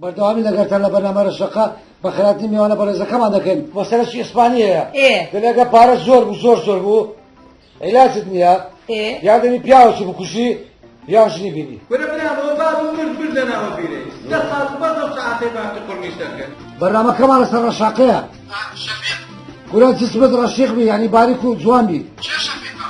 بەردەوامی لەگەرتان لە بەرنامە رەشەقە بە خێراتنی میوانە بەڕێزەکەمان دەکەین. مەسەلەکی ئیسپانی هەیە ئێ. دەلێ ئەگەر پارە زۆر بوو زۆر زۆر بوو عیلاجت نییە ئێ. یان دەبی پیاوەکی بکوژی یان ژنی بینی. کورە برام ئەوە بابم مرد مرد لە ناوە بیرەی دە ساڵ بەس ئەو سەعاتەی باقی قورنیش دەکرد. بەرنامەکەمان لەسەر ڕەشاقەیە. کورە جسمت ڕەشیق بی یانی باریک و جوان بی.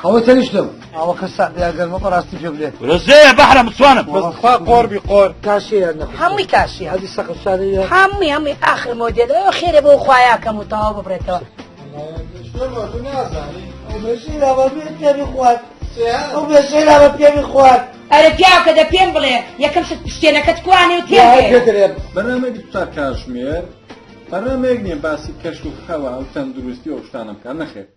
ئەوەی تەنیشتم. ئەوە کە سەعبیا گەرمە بەڕاستی پێ بلێ. کورە زێیە بەحرە متوانم. بەس خوا قۆر بی قۆر. کاشیە یان نەخۆشە؟ هەمووی کاشیە. هەدی سەقف شارەیە. هەمووی هەمووی ئاخر مۆدێل ئەوە خێرە بۆ خوایاکەم و تەواو ببڕێتەوە. تۆ نازانی. ئەو بێشەی لاوە پێ بخوات. ئەو بێشەی لاوە پێ بخوات. ئەرێ پیاوکە دە پێم بڵێ یەکەم شت پشتێنەکەت کوانێ و تێم پێ دەرێم. بەرنامەی 24 کاتژمێر بەرنامەیەک نییە باسی کەش و هەوا و تەندروستی و ئەو شتانە بکات نەخێر.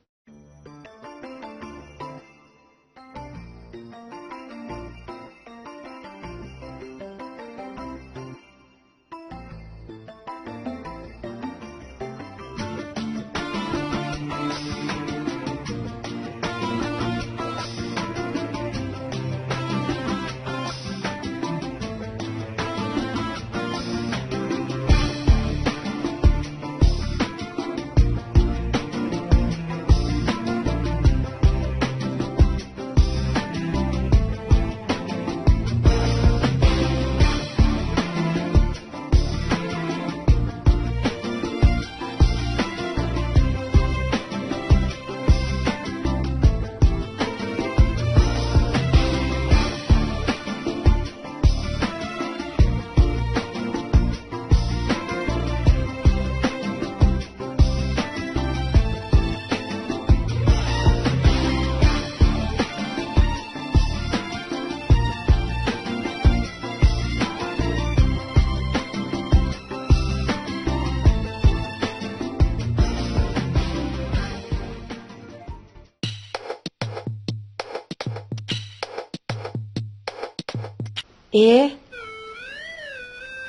ئێ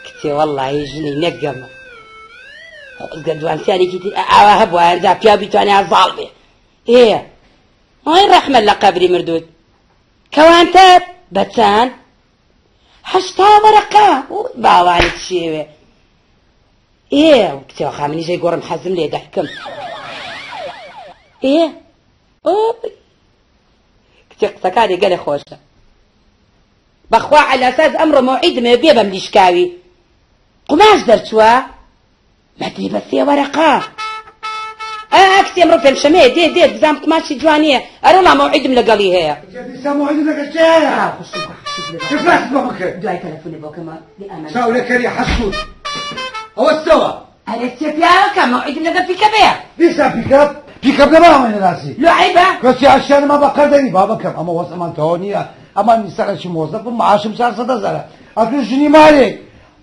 کچێ وەڵڵاهی ژنی نەک گەمە خۆزگە دوانسیانێکی تر ئاوا هەبوایە جا پیاو بیتوانێ زاڵ بێ ئێ ئای ڕەحمەت لە قەبری مردووت کەوانتە بەچەند 80 وەرەقە باوانت شێوێ ئێ کچێ خامنی ژەی گۆڕم حەزم لێ دەحکم ئێ ئۆ کچێ قسەکانی گەلێ خۆشە بەخوا عەلاساس ئەمڕۆ مەوعیدم هەیە بێ بەم لیشکاوی قوماش دەرچووە مەتری بە سێ وەرەقە ئا کچێ ئەمڕۆ پێنجشەمەیە دێ دێت بزانم قوماشی جوانیە ئەرەوڵا مەوعیدم لەگەڵی هەیە دیسا مەوعیدم لەگەڵ کێ هەیە؟ ئیفلاست بۆ من کرد. دوای تەلەفۆنی بۆ کەمە بێ ئامان. چاو لە کەری حەسوود. ئەوە چەوە؟ ئەرێ کچێ پیاوەکە مەوعیدم لەگەڵ پیکەبەیە. دیسا پیکەپ؟ پیکەپ لەماوە نەناسی. لۆ عەیبە؟ کەچی ئەشیانە بە قەردەنی بابەکەم ئەمە وەزعمان تەواو نییە ئەمان نیسانێکی مۆزەفم معاشم 400 هەزارە ئەتوو ژنی مالێک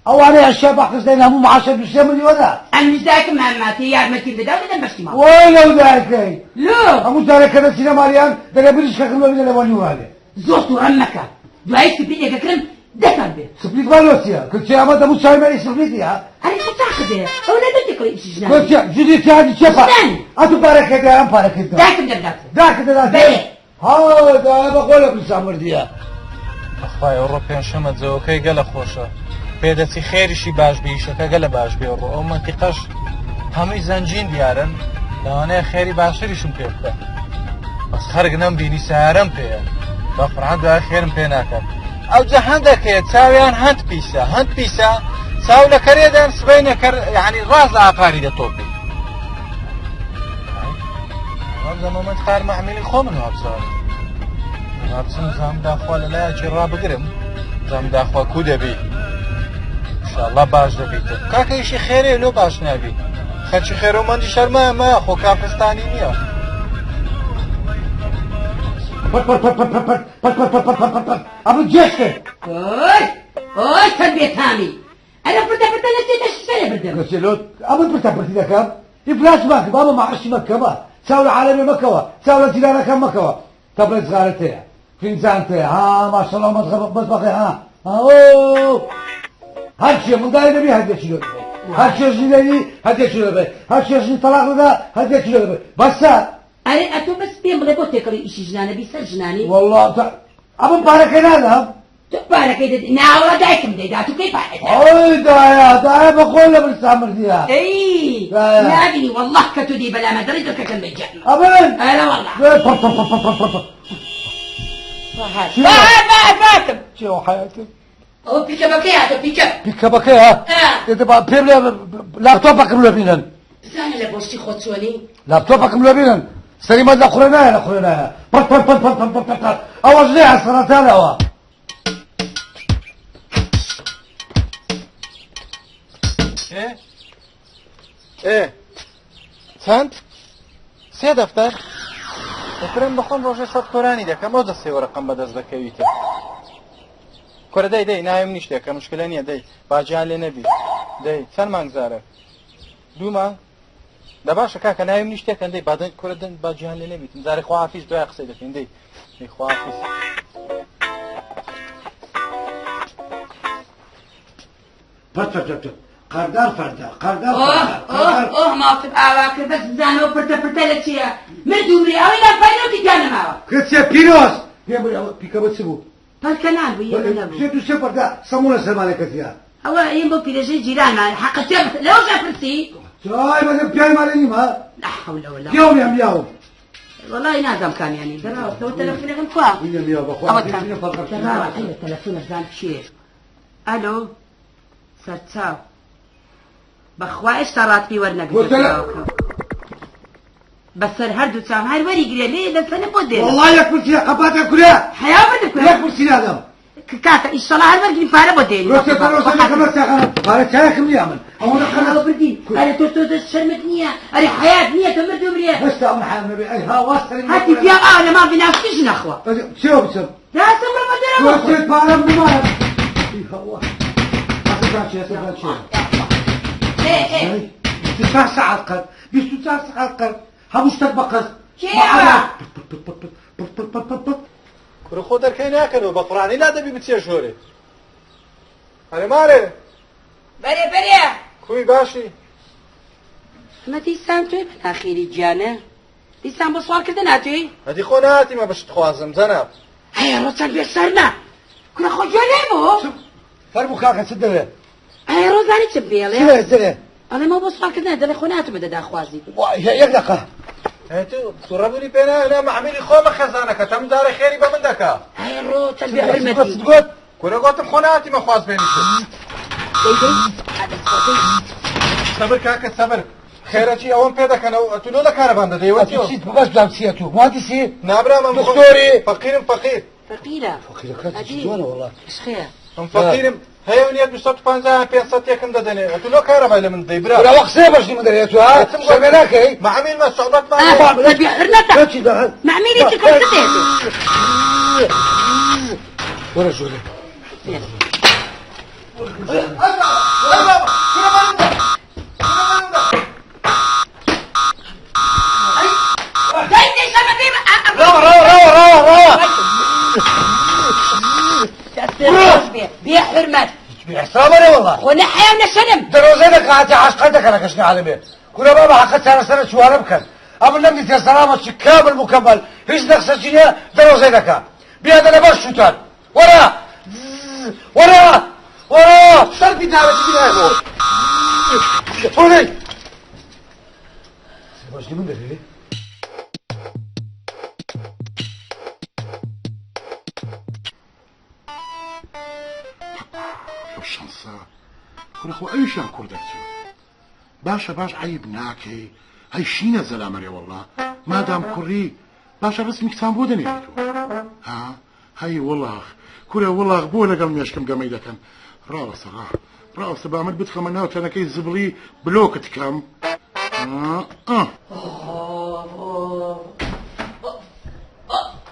ئەوانەی ئەشیا بە قسدەین هەموو معاشە دو سێ ملیۆنە. ئەمنیش دایکم ماماتێ یارمەتیم دەدا و دەدەم بەشتی ماڵ. وای لەو دایکەی. لۆ؟ هەموو جارێک کە دەچینە ماڵیان دەرێ بریشکەکەم لۆ بینە لە بۆنی وانێ. زۆر توڕەم مەکە دوایی سپلیتێک ئەکرم دەتان بێ. سپلیت وا لۆ چییە؟ کلچێ ئەمە دەموو چاوی مەری سپلیتیە؟ ئەرێ چ تاقت هەیە ئەوە نابێت تێکەڵی ئیشی ژنان بی. کلچێ جدی تیادی چیە پا؟ ژنان. ئەتوو پارەکەت دایە ئەم پارەکەت دا. دایکم دەمداتێ. داکت دەداتێ؟ بەلێ. ها دایە بە خۆ لە برسا مردیە. بەخوای ئەوڕۆ پێنجشەمە جەوەکەی گەلە خۆشە پێدەچی خێریشی باش بێ ئیشەکە گەلە باش بێ ڕۆ ئەو مەنتیقەش هەمووی زەنجین دیارن لەوانەیە خێری باشتریشم پێ بکە بەس خەرک نەمبینی سارەم پێیە بە قورعان دوای خێرم پێ ناکات ئەو جە هەندەکەیە چاویان هەند پیسە هەند پیسە چاو لە کەرێدان سبەی نەکەر یعنی ڕاز لە ئاقاری دەتۆپی وابزانم من خار مەعمیلی خۆمن وابزانم وابچم زام داخوا لە لایەکی ڕابگرم زام داخوا کو دەبی انشاءالله باش دەبیت کاکە ئیشی خێرێ لۆ باش نابی خەرچی خێرۆمەندی شەرمە مە خۆ کافرستانی نییە پەت پەت پەت پەت پەت پەت پەت پەت پەت پەت پەت پەت ئەمن جێش کرد. ئۆی ئۆی چەند بێتامی ئەرە پرتە پرتە لە چێتە شیشە لێ بردم. کەچێ لۆ ئەمن پرتە پرتی دەکەم ئیفلاس ماکە بابە معاشی مەکەمە چاو لە عالەمێ مەکەوە چاو لە جیرانەکان مەکەوە تەبڵێ جغارەت هەیە فینجانت هەیە ها ماشەڵڵا مەزبەخێ ها ئەو هەرچێ منداڵی دەبی هەردێکی لۆ دەبێ هەرچێ ژنی دەبی هەردێکی لۆ دەبێ هەرچێ ژنی تەڵاق دەدا هەردێکی لۆ دەبێ بەسە. ئەرێ ئەتۆ بەس پێم بڵێ بۆ تێکەڵی ئیشی ژنانە بی سەر ژنانی؟ وەڵڵا ئەمن پارەکەی نادەم. تۆ پارەکەی دەدەی؟ ناوەڵا دایکم دەیدا تو کەی پارەت؟ ئەی دایە. بە خۆی لە برسا مردیە. ئەی نابینی والله کە تۆ دێی بەلامە دەڵێی دڵکەکەم بە گیانمە. ئەمن؟ ئەرە والله. پڕ پڕ پڕ پڕ پڕ پڕ. هات هات هاتم. چیە حیاتم؟ ئەوە پیکەبەکەی هاتە پیکەب. پیکەبەکەی ها؟ پێم لێ لاپتۆپەکەم لێ بینن. بزانە لە بۆشتی خۆت چۆنی؟ لاپتۆپەکەم لێ بینن. سەریمەت لە خوڕێ نایە لە خوڕێ نایە. پڕ پڕ پڕ پڕ پڕ پڕ پڕ. ئەوەش نەیە سەرەتانەوە. ئێ ئێ چەند؟ سێ دەفتەر؟ دەکرم بەخۆم ڕۆژێ سەد کۆرانی دەکەم ئەو دەستێ وەرەقەم بەدەست دەکەویتە کورە دەی دەی ناوێم نیشتێکە مشکلە نییە دەی باجیان لێ نەبی دەی چەند مانگ زارە دوو مانگ دە باشە کاکە ناوێم نیشتێکەن دەی بادەن کورە دەن باجیان لێ نەبیتم جارێ خواحافیز دوای قسەی دەکەین دەی دەی خواحافیز پەت قەردار فەردە قەردار ئۆه ماڵتم ئاوا کرد بەس بزانەوە پرتە پرتە لە چییە مرد و مری ئەوەی لا پایلۆتی تیا نەماوە کچێ پیرۆز پێم بڵێ ئەوە پیکەبە چ بوو پەلکەنان بوو یەمە نەبوو سێ دوو سێ پەردە سەمونە سەرمانەکەتیە ئەوە ئیم بۆ پیرێژەی جیرانمان حەقە تێ لەوەش ئەپرسی جای بەدەم پیاوی ماڵێ نیمە لا حول ولا پیاوم یان میاوم والله نازم کامیانی دەراوە تەوە تەلەفۆنەکەم کوا وینە میاو بەخوا ئەوە دەراوە ئەیە تەلەفۆنە بزان کێ ئەلۆ سەرچاو بەخوا ئێشتا ڕاتبی وەرنەگرتووە بەسەر هەردوو چاوم هەر وەری گرێ لێ دەسەنە بۆ دێ والله یەک کورسی قەپاتە کورە حیا بردە کورە یەک کورسی نادەم کاکە ئیشەڵا هەر وەرگری پارە بۆ دێنی ڕۆژێ بە ڕۆژێ لەکەمە ساخانە پارە چایەکم نییە من ئەوەنە قەرەوە بردی ئەرێ تۆ تۆ دەست شەرمت نییە ئەرێ حیات نییە تۆ مردوو برێ هەستا من حیام نەبێ ئەی هاواز سەری هەتی پیا ئا لە ماڵ بیناسکی ژنەخوا چێوە بچم داسم ڕۆ بە دەرەوە ڕۆژێ پارەم بمایە ئەی هاواز ئەسەکان چیە ئەسەکان چیە 24 ساعت قەت 24 ساعت قەت هەموو شتێک بە قەست کێوە کورە خۆ دەرکەی ناکەنەوە بە قورئانی لا دەبی بچیە ژۆرێ ئەرێ مارێ بەرێ بەرێ کوی باشی ئەمە دیسان توی بەناخێری گیانە دیسان بۆ سواڵکردن هاتووی ئەدی خۆ نهاتیمە بشت خوازم جەناب هەیە ڕۆ چەند بێ سەرنا کورە خۆ گوێ لێ بوو فەرموو کاکە چت دەوێ ئەی ڕۆزانی چم پێڵێ دەوێ ئەڵێ مەوە بۆ سواڵکردنە دەڵێ خۆ ناتمە دەداخوازی یەک دەقە تو توڕە بوونی پێ نایە نا مەعمیلی خۆمە خێزانەکە تەم جارێ خێری بە من دەکا هەی ڕۆ چەند بێ حورمەتی گوت کورە گوتم خۆ نهاتیمە خواز بێنیشت سەبر کاکە سەبر خێرەچی ئەوەم پێ دەکەنەوە تو لۆ لە کارەبان دەدەیەوە چیت بەس بزانم چییە تو مهندسی نابرام ئەم دکتۆری فەقیرم فەقیر فەقیرە فەقیرەکە جوانە وەڵا خێر ئەم فەقیرم هەیە و نییە 250 500 تێکم دەدەنێ تو لۆ کارەبای لە من دەی برا برا وەخت سێ بەشی من دەرێ تو ها شەرمێ ناکەی معامل ما صعوبات ما بێ حرمەتە معاملی چ کەم دێت وەرە ژوورێ بێ حرمەت حسابە والله خۆ نە حیا و نە شەرم دەرۆزەی دەکاتی عاشقە دەکەنە کەشنی عالەمێ کورە بابا حەقە چارەسەرە چوارە بکەن ئەمن نەمدیتە سەلامە چ کامل مکەمەل هیچ نەقسەکی نییە دەرۆزەی دەکا بیادە لەبەر شوتان وەرە وەرە وەرە سەرفی داوەتی بینایەوە تۆ بەشی من دەبێ لەو شەنسە کورە خۆ ئەویشیان کوڕ دەرچوو باشە باش عیب ناکەی هەی شینە زەلامەرێ وەڵا مادام کوڕی باشە ڕسمی کچان بۆ دەنێریتەوە ها هەی وڵاخ کورە وڵاخ بۆ لەگەڵ مێشکم گەمەی دەکەن ڕاوەستە ڕا ڕاوەستە با من بتخەمە ناو تەنەکەی زبڵی بلۆکت کەم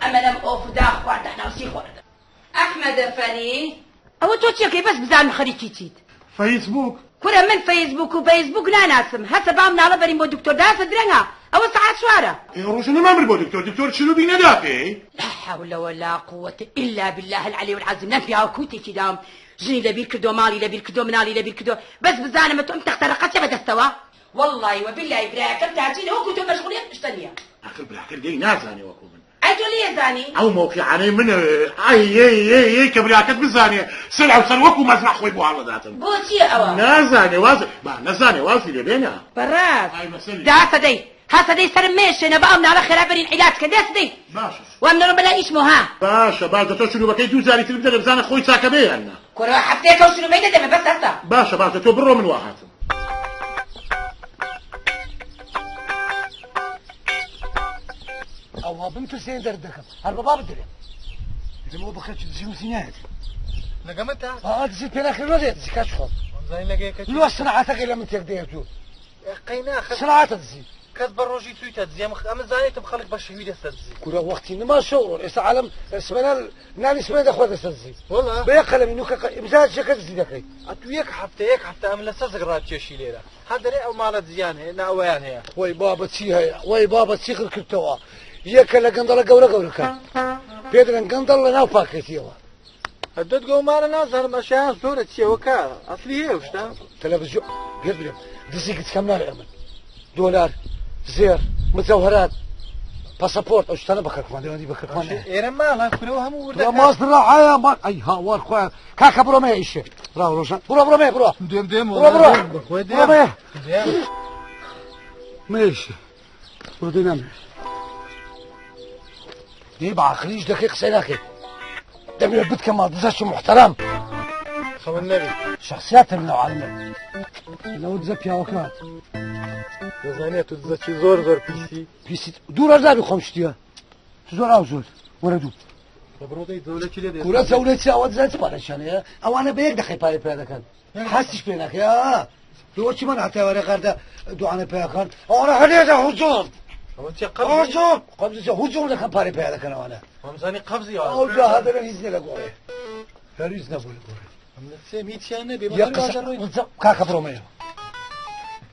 ئەمە لەم ئۆفدا خوارد ناوسی خوارد ئەحمەدە فەری ئەوە تۆ چیەکەی بەس بزانم خەریکی چیت فەیسبوک کورە من فەیسبوک و فەیسبوک ناناسم هەسە با مناڵە بەرین بۆ دکتۆر داسە درەنگە ئەوە سەعات چوارە ڕۆژە نەمان برد بۆ دکتۆر دکتۆر چلوبی نەدا پێی لا حول ولا قوة إلا بالله العلي العظيم لەم پیاوە کوتێکی داوم ژنی لەبیر کردو ماڵی لەبیر کردو مناڵی لەبیر کردو بەس بزانم تۆ ئەم تەختە ڕەقەچە بەدەستەوە والله وبالله براکەم تاجینە وەکو تۆ مەشغولیت شتە نییە ئاخر براکەت لێی نازانێ وەکو من. ئەی تۆ لێ زانی؟ ئەو مەوقیعانەی منەوێ ئەی ئەی ئەی ئەی کە براکەت بزانێ سەر ئەو سەر وەکو مەزرع خۆی بۆ هەڵەداتن. بۆ چییە ئەوە؟ نازانێ واز با نەزانێ وازی لێ بێنە. بەڕاست ئای مەسەلی. دە هەسە دەی هەسە دەی سەرم مەیەشێنە با ئەو مناڵە خێرا بەرین عیلاج کەن دەست دەی. باشە. وام نەڕۆم بەلای ئیشمەوە ها. باشە باشە تۆ شروبەکەی دوو جاری تر بدەرێ بزانە خۆی چاکە بێ یان نا. کورە هەفتەیەکە ئەو شروبەی دەدەمێ بەس هەستە. باشە باشە تۆ بڕۆ من وا هاتم. ئەوها بمترسێن دەرت دەکەم هەر بە بابت دەرێم دەمەوە بەخەر دزی وسی نایەت لەگەمەتە ئا دزی پێ ناکرێ لۆ دێت دزی کاچ خۆم وەمزانی لەگەیەکە لۆ سنعاتەکەی لە من تێک دەیەت و قەی ناخە سنعاتە دزی کەس بە ڕۆژی تویتە دزی ئەمە زانێتم خەڵک بە شەوی دەستە دزی کورە وەختی نما شەو ڕۆ ئێستا عالم سمێنە نانی سمێن دەخوا دەستە دزی وەڵا بە یەک قەلەمی نوکە ئیمزا چەکە دزی دەکەی ئەتو یەک هەفتە یەک هەفتە ئەم لەسەر زگ ڕاکێشی لێرە هەر دەرێ ئەو ماڵە دزیان هەیە نا ئەوەیان هەیە. وەی بابە چی هەیە وەی بابە چی قڕ کردتەوە یەکە لە گەندەڵە گەورە گەورەکان پێ دەڵێن گەندەڵ لە ناو پاکێتیەوە. ئەدەت گەو مالە نازانم ئەشیان زۆرە چیەوە کە ئەسلی هەیە ئەو شتە. تەلەڤزیۆن پێت بڵێم دزی گچکەم ناوێ ئەمن دۆلار زێر مجەوهەرات پاسەپۆرت ئەو شتانە بەکەرکمان دەوەندی بەکەرکمان ئێرە ماڵە کورەوە هەموو وردە مازڕعایە ماڵ ئەی هاوار خۆیان کاکە بڕۆ مەیە ئیشێ ڕا ڕۆژان بڕۆ بڕۆ مەیە بڕۆ دێم دێم بڕۆ بڕۆ بەخۆی بڕۆ دێم مەیە دێم مەیە ئیشێ بڕۆ دێ نامێ دێ بە عاقلیش دەکەی قسەی ناکەی دەمێ بتکە ماڵ دزەشی محتەرەم خەون نەبی شخصیاتم لەو عالمە لەوە دزە پیاوەکات دەزانێت تو دزەکی زۆر زۆر پیسی پیسی دوو ڕۆژ نابی خۆم شتیە زۆر ئاو زۆر وەرە دوو کورە جەولەی چی ئەوە دزای چ پارەشیان هەیە ئەوانە بە یەک دەقەی پارەی پیا دەکەن هەستیش پێ ناکەی ئا لۆ چی من هەتاوارێ قەردە دوعانە پیاکان ئەوانە هەرێدە هجوم هجوم قەبزی هجوم دەکەن پارەی پیا دەکەن ئەوانە وەمزانی قەبزی ئەو جا هەدەرە هیچ نیە لە گۆڕێ هەر هیچ نەبوو لە گۆڕێ هیچیان نەبێ کاکە بڕۆ مەیە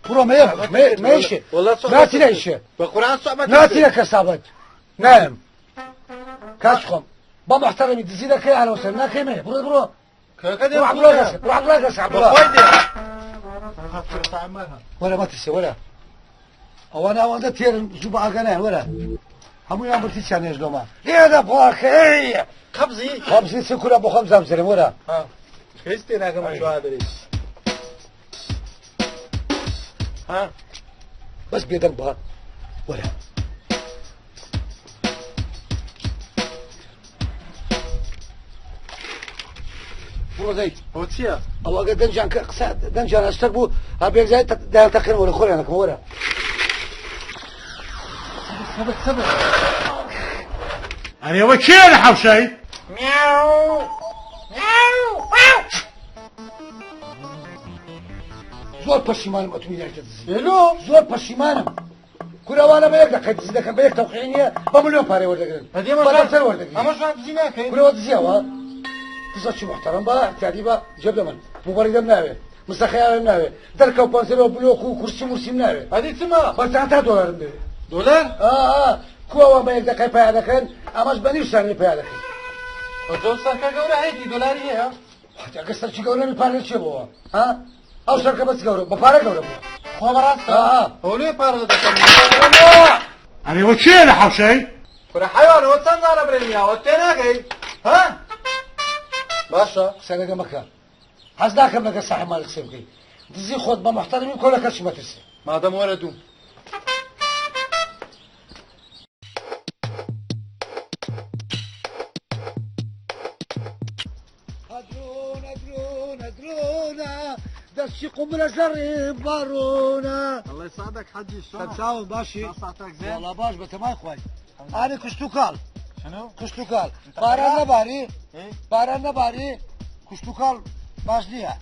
بڕۆ مەیە مەیشێ ناچینە ئیشێ بە قورئان سوعبەت ناچینە کەسابەت نایم کاچ خۆم بە محتەرەمی دزی دەکەی ئالە وسەر ناکەی مەیە بڕۆ بڕۆ بڕۆ عەبدوڵڵا گەسە بڕۆ عەبدوڵڵا گەسە عەبدوڵڵا وەرە مەترسێ وەرە ئەوانە ئەوەندە تێرن زوو بە ئاگا نایەن وەرە هەموویان برتی چیان هێش لۆما لێدە پاکەی قەبزی قەبزی چ کورە بۆ خۆم زامزرم وەرە هیچ پێ ناکەم جواب دەرێ ها بەس بێدەنگ بە وەرە بڕۆ دەی ئەوە چییە؟ ئەوە ئەگەر دەنگیان کە قسە دەنگیان هەشتەک بوو هەر بێگزای دایان تەقێن وەرە خۆیان دەکەم وەرە سەبر سەبر ئەرێ ئەوە کێیە لە حەوشەی؟ میاو میاو واو زۆر پەشیمانم ئەتومی نایتە دزی ئێلۆ زۆر پەشیمانم کورە ئەوانە بە یەک دەقەی دزی دەکەن بە یەک تەوقیعی نییە بە ملیۆن پارەی وەردەگرن بە دەفتەر وەردەگرن ئەمەش وا دزی ناکەین کورەوە دزیەوە دزەکی محتەرم بە احتیادی بە جێب لە من موبەریدەم ناوێ مستەخەیاوێم ناوێ دەرکە و پەنجەرە و بلۆک و کورسی مورسیم ناوێ ئەدی چما بەس تا دۆلارم دەوێ دۆلار ئا کو ئەوان بە یەک دەقەی پیا دەکەن ئەمەش بە نیو سانیە پیا دەکەن بەجۆ سەرکە گەورە هەیەتی دۆلاری هەیە ئەگە سەرکی گەورە بی پارە چێ بۆوە ها ئەو سەرکە بەس گەورە بە پارە گەورە بووە خۆ بەڕاستە هەولێ پارە دەکەم ئەرێ ئەوە کێیە لە حەوشەی؟ کورە حەیوان ئەوە چەند جارە برێن یاوە تێناگەی ها باشە قسە لەگە مەکە حەز ناکەم لەگە ساحب مالی قسە بکەی دزی خۆت بە محتەرمی کۆ لە کەسی مەترسێ مادەم وەرە دووم ئەدرۆنە درۆنە درۆنە دەستی قومرە زەڕێ بارۆنە الله يسعدك حجي شلونك؟ سەرچاوم باشی صحتك زين؟ وەڵا باش بەتەمای خوای ئاری کشتوکاڵ شنو؟ کشتوکاڵ باران نەباری إيه؟ باران نەباری کشتوکاڵ باش نییە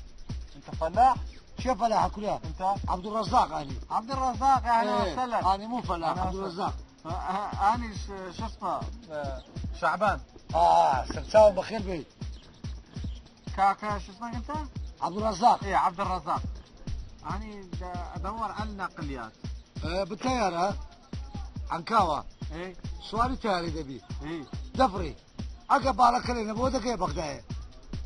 انت فلاح؟ کێ فەلاحە کورە انت؟ عەبدولڕەزاق ئانی عبد الرزاق اهلا وسهلا ئانی مو فەلاح أهلا عەبدولڕەزاق اني شو اسمه شعبان ئا سەرچاوم بەخێر بێیت كاكا شو اسمك انت؟ عەبدولڕەزاق ايه عبد الرزاق اني دا ادور على النقليات بتەیارە عەنکاوە ايه سواری تەیاری دەبی ايه دەفڕی ئەگە باڵەکە لێ نەبووە دەگەیە بەغدایە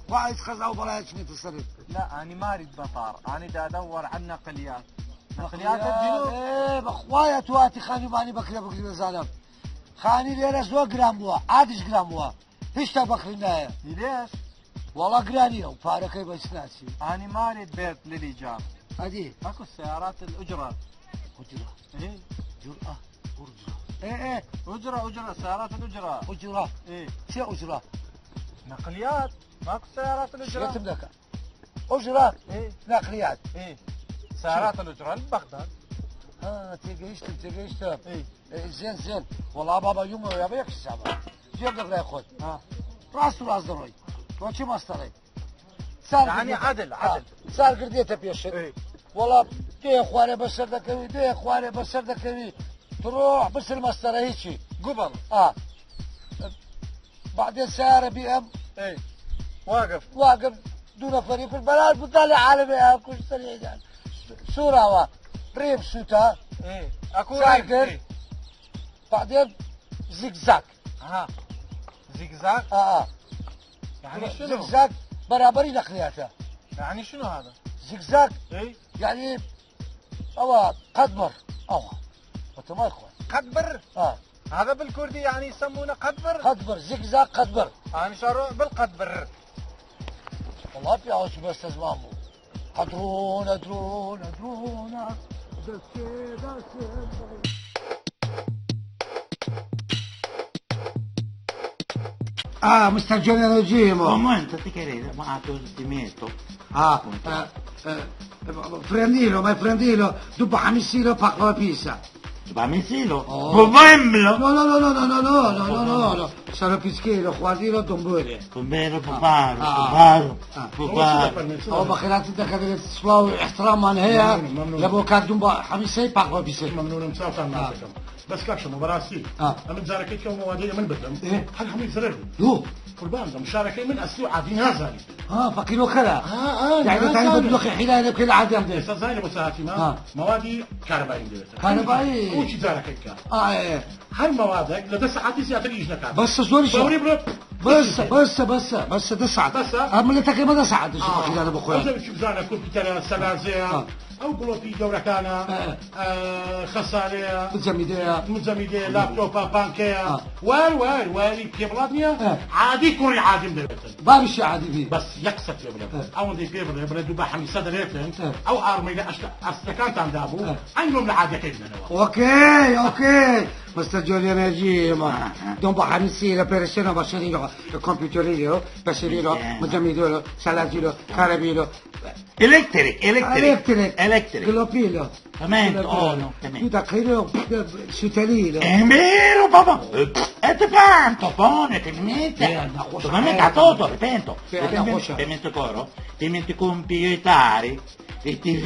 خوا هیچ خەزا و بەڵایە چنێتە سەرت لا اني ما اريد مطار اني دا ادور على النقليات نقليات الجنوب ئێ بەخوایە تو هاتی خانووبانی بەکرێ بگری بەزانم خانی لێرە زۆر گران بووە، عادیش گران بووە، هیچ شتێک بەکڕین نایە. ليش؟ وەڵا گرانیە و پارەکەی بەس ناچی. أنا ما أريد بيت للإيجار. ئەدی أكو السيارات الأجرة. ئوجرە إيه جورئە ئورجرە ئێ ئێ أجرة أجرة سيارات الأجرة. ئوجرە إيه چێ ئوجرە نقليات ماكو سيارات الأجرة. شێتم دەکە ئوجرە إيه نەقلیات إيه سيارات الأجرة لبغداد. ها تێگەیشتم تێگەیشتم إيه ئێ، زێن زێن وەڵا بابا یومەوە یا بە یەک حسابە جێم دەگرای خۆت ها ڕاست و ڕاست دەڕۆی تۆ چی مەستەڕێ سار يعني کردێتە- عدل عدل. سار کردێتە پێشت إيه وەڵا دێ خوارێ بەسەر دەکەوی دێ خوارێ بەسەر دەکەوی تڕۆح بسر مەستەرە هیچی قبل. آه. بعدين سيارة بي ام إيه واقف. واقف دون فريق البلاد بطالع عالمي كل سريع سورة وا ريم سوتا إيه أكو ساكر. ريم. إيه. بعدين زيكزاك ها زيكزاك اه اه يعني شنو؟ زيكزاك برابري نقلياتها يعني شنو هذا؟ زيكزاك إيه يعني او قدمر او ما يخوان قدبر. اه هذا بالكردي يعني يسمونه قدبر. قدبر زيكزاك قدبر أنا شارو بالقدبر. والله في عوش بس تزمامو قدرونا درونا درونا دسي دسي اه مستر جوني رجيمو Momento, ti credo, ma tu ti metto. اه آه، آه، فرنديلو ماي فرنديلو دوبا حميسيلو باقوا بيسا Bamisilo. Oh. Bovemblo. No, no, no, no, no, no, no, no, no, no, no. Sono pischero, Juanino Dombure. Bombero, bovaro, آه. bovaro, آه. bovaro. ئەو بەخێراتن دەکەێت سڵاو و احترامان هەیە ممنون، ممنون. لە بۆ کاک دومبا حەمیسەی پاقوا بیسێ مەمنونم چاوتان ناکەم بەس کاک شەمۆ بەڕاستی آه. ئەمن جارەکەی کەو مەوادەی من بدەم إيه؟ هەر هەمووی زەرەر بوو دوو قوربان دەم شارەکەی من ئەسلی و عادی نازانی ها فەقیرۆکەرە آه، آه، يعني دەتانی بە نازانم. دوخی حیلایە بکەی لە عادیان دێ ئێستا زانی بۆ ساعتی آه. ما مەوادی کارەبایی دەوێت کارەبایی. ئەوچی جارەکەی بکە آه، هەر مەوادێک لە دە سەعاتی زیاتر ئیش نەکات بەسە زۆری باوەڕی بڵێ بەسە بەسە بەسە بەسە دە ساعت بەسە؟ ئەم ملەتەکەی بە دە ساعت دەچی فەقیرانە بۆ خۆیان ئەو دەبێت بزانە کۆمپیوتەرە سەلازەیە آه. ئەو گڵۆپی گەورەکانە آه. آه، خەسارەیە بجەمیدەیە مجەمیدەیە لاپتۆپە پانکەیە آه. وای وای وای پێبڵات نییە آه. عادی کوڕی عادیم دەبێتن بابیشی عادی بی بەس یەک قسە پێ بڵێم آه. ئەوەندەی پێ بڵێ بڵێ دوو بە حەمیسە دەرێتن آه. ئەو ئارمەی لە ئەستەکانتان دابوو آه. ئەنگۆم لە عادیەکەی بدەنەوە اوكي اوكي مستر جوليان رجيم دومبا حميسيلو بيرسينو باشريلو كمبيوتريلو باشريلو مجميدولو سالازيلو كارابيلو Electric, electric. الكتريك Electric. جلوبيلو Cemento, oh, no, cemento. تاكيلو سوتاليلو È vero, papà. E te pianto, pone, ti mette. Eh, una cosa Ma metta bella. tutto, ripeto. Sì, una cosa. Ti metto coro, ti metti computer, il TV,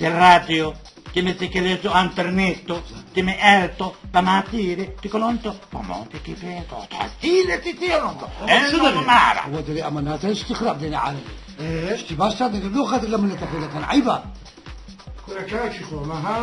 il radio, ti metti che le internet, ti metti alto, la mattina, ti colonto, ma monte che peto, stile ti tiro, è normale. هو دري امانات ايش تخرب دينا عالمي إيه؟ ايش باش لغة لما تاكل كان عيبة کوڕەکاکی خۆمە ها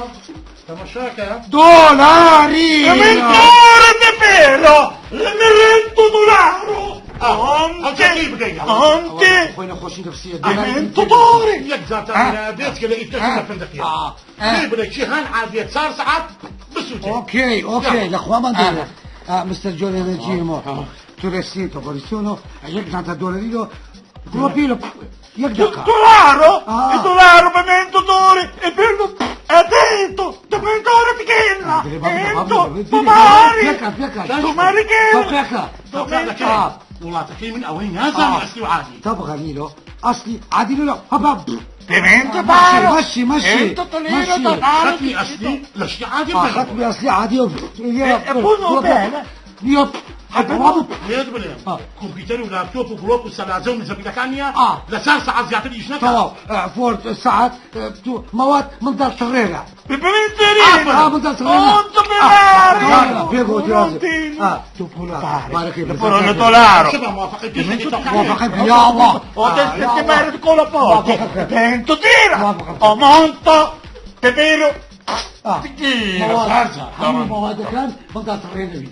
تەمەشاکە دولاري Mentore di vero, mi rento dolaro. هەڵچەکەی بکەین Ante, خوينا خوشي نفسية mentore. یەک جاتان بێت کە لە ئیتەکە لە فندقیە آه. پێی بڵێ کیهان عادیە چهار سەعات بسووتێ اوكي اوكي الاخوان ما ندير آه مستر جولي رجيمو تورستيتو بوريسونو يقدر دولاريلو جلوبيلو يقدر Dolaro, Ah. il dolaro per mentore e per lo attento, tu mentore pichella, ento, pomari, tomari che, تەوقع وڵاتەکەی من ئەوەی نازانی ئەسلی و عادی تبغى نيلو اصلي عادي لا هباب Pimento مشي paro, مشي مشي ento tolero مشي. dolaro, خەتمی ئەسلی لە شتی عادی آه، ختمي اصلي عادي بونو بيلا. يب هباب لێت بڵێم آه. کۆمپیوتەر و لاپتۆپ و گڵۆپ و سەلاجە و مزەبیلەکان نییە آه. لە چهار سەعات زیاتر ئیش نەکات تمام آه، فورد ساعات آه، بتو- مواد من دار صغيرة Pimenterino, اه من دار صغيرة onto pelare, بيقو اه بارك Puro dolaro. شبه موافقەی پێش موافقين يا الله Ho آه، يا detto الله. che con la porta. موافقة. Pento tira. موافقة. O monto. Te vero. آه. Tira. مواد هم مواد كان من دار صغيرة بي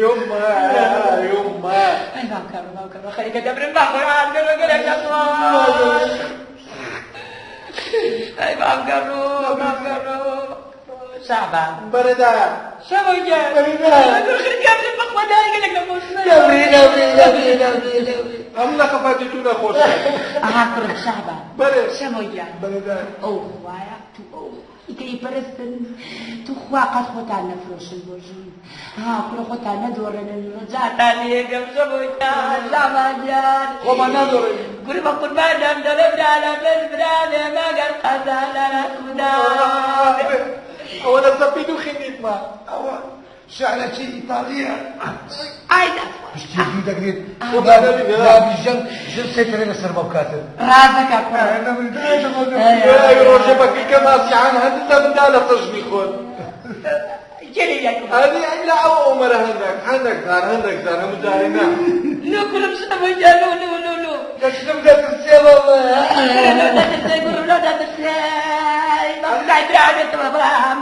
يما يما ئەی باوکە باوکە خەریکە دەبرم بە قورئان گەلە گەلە دەخوا. ئەی مام گەڕۆ مام گەڕۆ شەعبان بەرێ دایە شەمۆ گیان بەرێ دایە. خرکەم بەخوا دایە گەلێک نەخۆش نەمری نەمری نەمری نەمری نەمری ئەم لە خەفەتی تو نەخۆشە ئەها کوڕم شەعبان بەرێ شەمۆ گیان بەرێ دایە ئەو خوایە تو ئەو ئیتری پەرستن تو خوا قەت خۆتان نەفرۆشن بۆ ژن ها کوڕە خۆتان نەدۆڕێنن ڕجاتان لێگەم شەمۆ گیان شەعبان گیان خۆمان نادۆڕێنین کوڕ بە قوربانم دەڵێ برالە بن برابێ مەگەر قەزا لە خودا ئەوە لە سەپی دوو خندیتمە ئەوە شعرەکی ئیتاڵیە ئای پشتی دوو دەگرێت نابی ژەنگ ژن سەیتەرە لەسەر بە بکاتن ڕازەکە کوڕ نەمری دایە ئەی ڕۆژێ بە کلکە ماسیحان هەندە دەمدا لە سەژنی خۆت گەلێ یەکم ئەری ئەی لە ئەوە ئۆمەرە هەندێک هەندێک زار هەندێک زار هەموو جارێ نا لۆ کوڕم شەمۆ گیان لۆ لۆ لۆ لۆ دەشتم دەترسێمەوە لۆ دەترسێ کوڕم لۆ دەترسێ بەخدای برابێتەوە بەڵام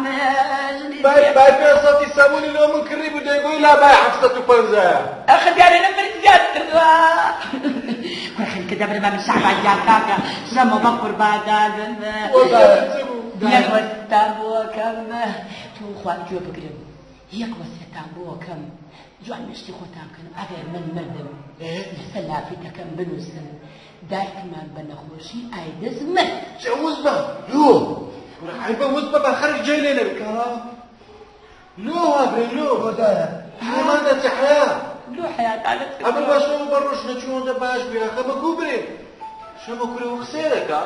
ژنی بای بای 500 سەمونی لۆ من کڕی بوو دەیگۆی لا بای 750 ئەخر دیارە لە مرد زیاد کردووە کوڕ خەریکە دەبرم من شەعبان گیان کاکە شەمۆ بە قورباندانم یەک وەستان بۆکەم تو خوان گوێ بگرن یەک وەسیەتان بۆکەم جوان مشتی خۆتان بکەن ئەگەر من مردم لەسەر لافیتەکەم بنووسن دایکمان بە نەخۆشی ئایدز مرد وز بە لۆ کوڕە عیبە وز بە بە خەرک جێ لێ نەبکە لۆ وابرێ لۆ بۆ دایە حەیامان دەچێ حەیا لۆ حەیاتانە ئەمە باشەوە بە ڕۆژ نەچووەندە باش بێ ئەخە بە کوو برێ شەمە کورە و قسەیە دەکا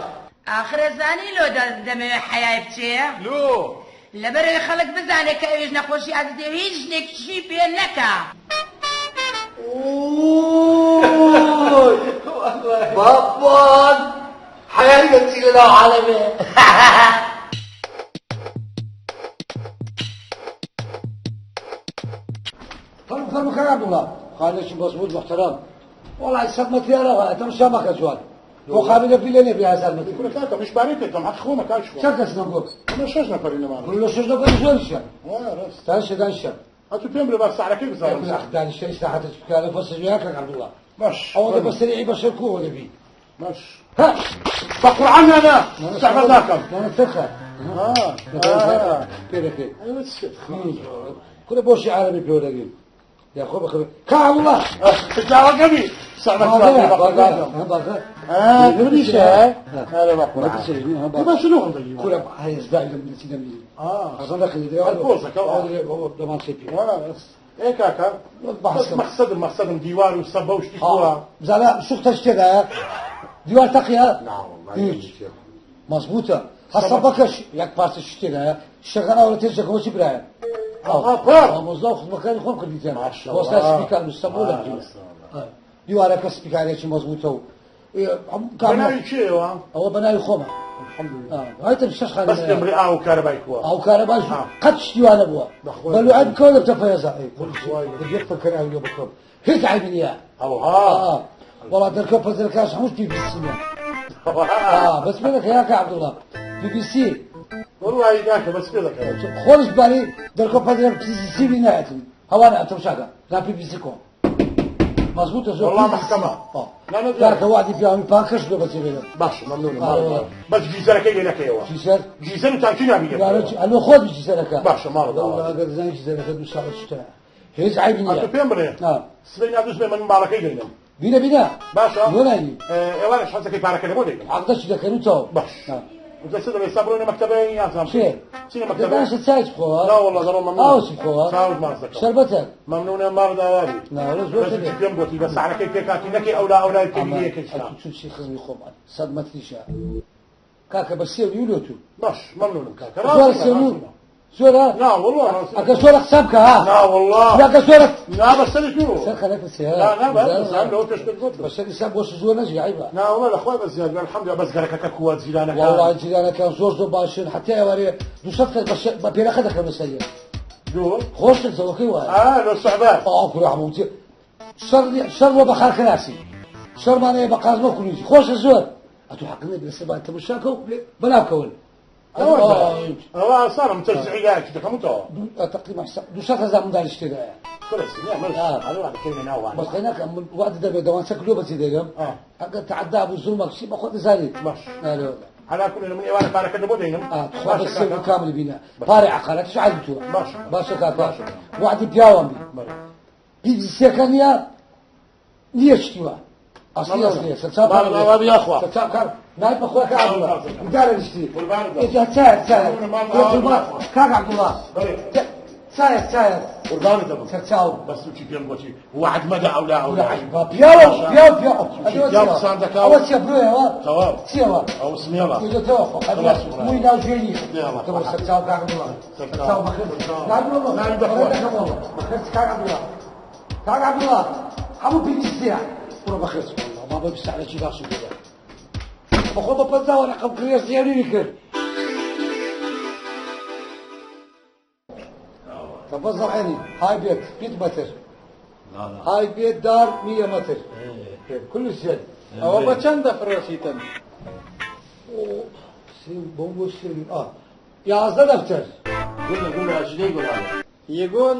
ئاخرە زانی لۆ دەمەوێ حەیای بچێ لۆ لەبەرەوەی خەڵک بزانێت کە ئەویش نەخۆشی ئازدی هیچ ژنێکیشی پێ نەکا. ئوی بابان حەیای دەچی لەناو عالەمێ فەرموو فەرموو کاک عەبدوڵڵا خانێکی مەزبوط محتەرەم وەڵای سەد مەتریان ئەوە تەماشا مەکە جوان بۆ قابلە فیلە نەبی هەزار مەتر کورە کاکە منیش پارەی پێ دەم حەقی خۆمە کاک شوان چەند کەس نەم گۆت ئەمە شەش نەفەری نەمانە لە شەش نەفەری زۆریشیان ڕاست دانیشە دانیشە هەتوو پێم بڵێ با سعرەکەی بزانم دانیشە ئیسراحەتت بکە لە فەسڵ جوێ کاک عەبدوڵڵا باش ئەوە بە سەریعی بەشەر کووە دەبی باش ها بە قورعان نا نا سەحبەت ناکەم نانە سەرخە آه. پێ دەکەی ئەوە چیە؟ کورە بۆشی عەرەبی پێوە دەگرین یاخۆ بەخەبێ کا عەبدوڵڵا پیاوەکەمی سەحبەت باغە دەبیشە هەرە بە قورعان باشە لۆ هەڵدەگی کورە هێزدای لەم دەچی دەمی آه. ئەزان دەخلی پۆزەکە، دەمان سێ پێ ئێ کاکە بەس مەقسەدم مەقسەدم دیوار و سەبە و شتی کووە بزانە سوختە شتێدایە دیوار تەقیە نا والله هیچ مەزبوطە هەسە بەکەش یەک پارچە شتێدایە شتەکان ئەوە تێژەکەەوە چی برایە آه، پڕ. مۆزلا و خزمەکانی خۆم کردیتیان ماشاءالله. وەستا سپیکان و سەبۆ لە آه، دیوارەکە سپیکارێکی مەزبوطە و بە ناوی کێیەوە ئەوە بە ناوی خۆمە الحمدلله هایتم شەش بەس پێم خانە بڵێ ئاو و کارەبای کووە ئەو کارەباش آه. قەت شتیوانە بووە بەخوای. بەلو عیب کەوە دەبتە پەیەزا بەخوای. یەک فکر ئاوی لێ بکەم هیچ عیبی نییە ئەوها آه. وەڵا دەرکە پەزەرکاش هەمووش پی بی سیە بەس پێ دەکە یاکە عەبدوڵڵا بی بی سی والله کاکە بەس پێ دەکەم خۆش باری دەرکە پەزەر پی سی بی نایەتن هەوانە ئەتەمشاکە لا پی بی سی کۆ مەزبوطە زۆر والله PVC. محکەمە. آه. لا، لا، کاکە وعدی پیاوی پاکەش لۆ بەجێ بێنم باشە مەمنونم آه. بەس گیزەرەکەی لێ نەکەیەوە چیسەر گیزەر و تانکی نابینێ ئەلۆ خۆت بچیسەرەکە باشە، ماڵە داوا. والله ئەگەر زانی چیسەرەکە دوو ساڵە شتە هیچ عیبی نییە ئەتوو پێم بڵێ آه. سبەی نا دووسبەی من ماڵەکەی دەینم بینە بینە باشە لۆ ناینی ئێوارەش حەزەکەی پارەکە لە بۆ دەینم عەقدەشی دەکەن و تەواو باش. آه. دەچێت دەبێ ئێستا بڕۆینە مەکتەبە یان چێ چینە مەکتەبە دەدانشە چای بخۆوە نا والله دەڕۆم مەمنون ئاوس بخۆوە چاوت ماچ دەکەم شەربەتە مەمنونە ماڵ داوابی نا والله زۆر بەس دەبێ. پێم گوتی بە سعرەکەی پێکاتی نەکەی ئەولا ئەولای پێ ئەتوو چون چی خزمی خۆمان سەد مەتریشە کاکە بە سێ و نیو لۆ تو باش مەمنونم کاکە زۆر سێ و نیو زۆرە نا والله ڕاستی. ئەگە زۆرە قسە بکە ها نا والله ئەگە زۆرە نا بەسەری تو سەر خەلەکە سێ نا نا بەس لەوە پێش پێت گوتم. بەسەری سا بۆ زۆر نەژی عیبە نا والله لە خوای بەس زیاد بێ، الحمدلله بەس گەرەکەکە کووە جیرانەکان والله جیرانەکان زۆر زۆر باشن حتی ئێوارێ دووسەد کەس بە پێرەخە دەکەونە سەریە دوو خۆشتر زەوەکەی وایە ئا لۆ سەعبان ئاو کوڕە هەموو شەڕ شەڕ بۆ بە خاکەناسی شەڕمانەیە بە قازمە کوریجی خۆشە زۆر ئەتوو حەق نییە لەسەر بان تەماشاکە و بەلاوکەون ئەوە ئاسانم تەرجعی لایەکی دەکەمتەوە تقریبا 200 هزار منداڵیش تێدایە بەس خەیناکە من وعد دەبێت دەوانچە کلۆ بەچی دەگەم ئەگەر تعدا بوو زوڵمە کچی بە خۆت دەزانی باش. على كل من ئێوارە پارەکە بۆ دەینم. تخوا بە سێ کامل بینە پارەی عقارەتش عەیب تۆ. باشە. باشە کاکە، وعدی پیاوان بی. پیڤیسیەکە نییە نییە شتیوە ئەسلی ئەسلیە سەرچاو ماڵ ئاوا بی یاخوا. سەرچاو کار نای بەخوا کاک عەبدوڵا ودارە نیشتی. قوربانت بم. ئێجا چایە چایە ماڵ ئاوا بی یاخوا. کاک عەبدوڵا بەڵێ. چایە چایە قوربانت دەبم. سەرچاو. بەس چی پێم گوتی وعد مەدە ئەولا ئەولا. با پیاوە پیاو پیاو. پیاو قسان دەکا. ئەوە چیە برۆیەوە؟ تەواو. چیەوە؟ ئەو سمێڵە. ئێجا تەواو. خلاص برا. موی ناو جوێ نییە. یاڵا. تەواو سەرچاو کاک عەبدوڵا. سەرچاو. سەرچاو بەخێر. ناوی بەخوا. ناوی بەخوا. بەخێر کاک عەبدوڵا. کاک عەبدوڵا هەموو پێویستیە. بڕۆ بەخێر. بابا بسعرێکی باشم پێدا. بەخۆ بە 50 وەرەقەم کڕیە زیانی کرد. تفضل عيني هاي بيت 100 متر. هاي بيت دار 100 متر. كل زين. ئەوە بە چەند دەفرۆشیتن؟ بۆ سێ 11 دەفتەر. قلنا قلنا ايش يقول هذا؟ يقول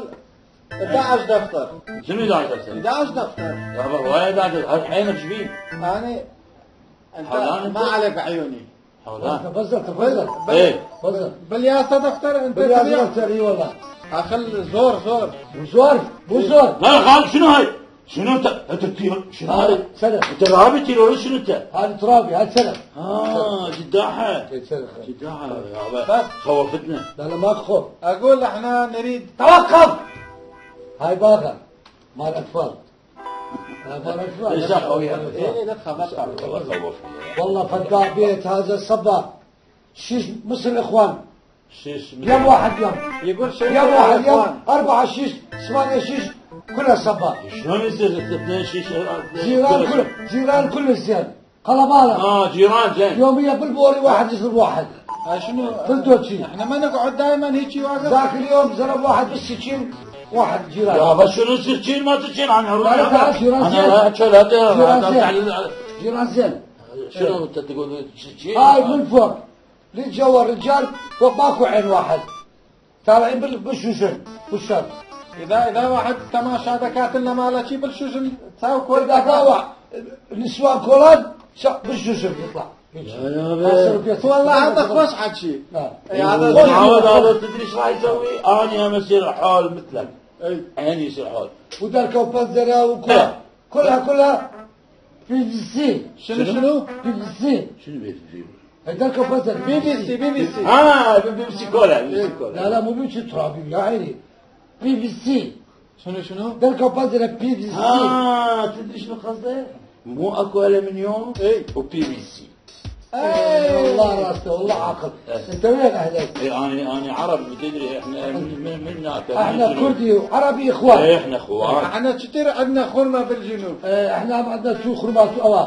11 دفتر. شنو 11 دفتر؟ 11 دفتر. يابا هواي 11 هذا عينك شبيه؟ أنا أنت حولان أنت؟ ما عليك عيوني. حولان. تفضل تفضل. ايه تفضل. بالياسة دفتر أنت باليازة تبيع؟ دفتر اي والله. أخل زور زور. وزور مو زور. لا خالد شنو هاي؟ شنو انت؟ انت شنو هذا؟ سلف. انت ارهابي تيروري شنو انت؟ هذا ترابي هذا سلف. جداحه. سلف. جداحه يابا بس. خوفتنا. لا لا ما خوف. أقول احنا نريد توقف. هاي باغة مال اطفال. مال اطفال. ليش قوية؟ إيه لا تخاف لا تخاف. والله خوفني. والله فداء بيت هذا الصبا شيش مصر الاخوان. شيش يوم واحد يوم. يقول شيء يوم واحد يوم 4 شيش 8 شيش كلها صبا. شلون يصير اثنين شيش؟ جيران كل جيران كل الزين قلبالة. جيران زين. يوميا بالبوري واحد يضرب واحد. شنو؟ بالدوتشي. احنا ما نقعد دائما هيك واقف. ذاك اليوم ضرب واحد بالسكين واحد جيران. يابا شنو سكين ما سكين انا اروح. لا تعال جيران زين. انا جيران زين. جيران زين. شنو انت تقول سكين؟ هاي من فوق للجو الرجال فوق ماكو عين واحد طالعين بالشوشن بالشر. اذا واحد تماشى دكاتلنا ماله شي بالشوشن تساوي كل اذا باوع نسوان كولان بالشوشن يطلع. يا والله هذا خوش حكي. هذا هذا تدري ايش راح يسوي؟ انا هم اصير حول مثلك. عيني يصير حول. ودركه وبنزره وكلها كلها كلها بي بي سي. شنو شنو؟ بي بي سي. شنو بي سي؟ دركه وبنزره بي بي سي بي بي سي. بي بي سي كولا بي بي سي كولا. لا لا مو بي سي ترابي يا عيني. بي بي سي. شنو شنو؟ دركه وبنزره بي بي سي. تدري شنو قصده؟ مو اكو الومنيوم وبي بي سي. والله راسته والله عاقل. انت وين اهلك؟ اي انا عربي تدري احنا من احنا كردي وعربي اخوان. اي احنا اخوان. احنا كثير عندنا خرمه بالجنوب. احنا عندنا تو خرمه تو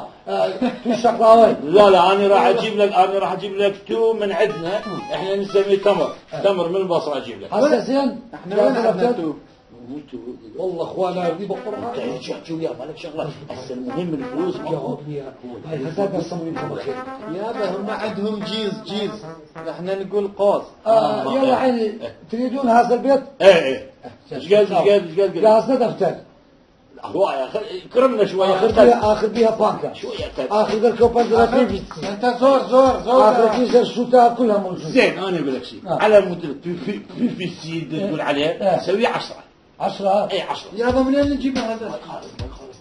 تو شقلاوي. لا لا انا راح اجيب لك انا راح اجيب لك تو من عندنا احنا نسميه تمر، تمر من البصره اجيب لك. هسه زين احنا وين عندنا تو؟ والله اخوانا يرضي بالقران. انت ايش تحكي وياه مالك شغله، هسه المهم الفلوس. جاوبني يا هاي هسه بس بخير. يابا هم عندهم جيز جيز، احنا نقول قوس. يلا عيني تريدون هذا البيت؟ ايه ايه. ايش قال ايش قال ايش قال؟ جهازنا دفتر. هواية كرمنا شوية. اخذ بيها بانكا شوية. اخذ الكوبان انت زور زور زور. اخذ كيس الشوتا كلها موجودة. زين انا اقول لك شيء على مود بي بي سي تقول عليه سوي 10. 10؟ اي 10. يابا منين نجيب هذا؟ ما يخالف ما يخالف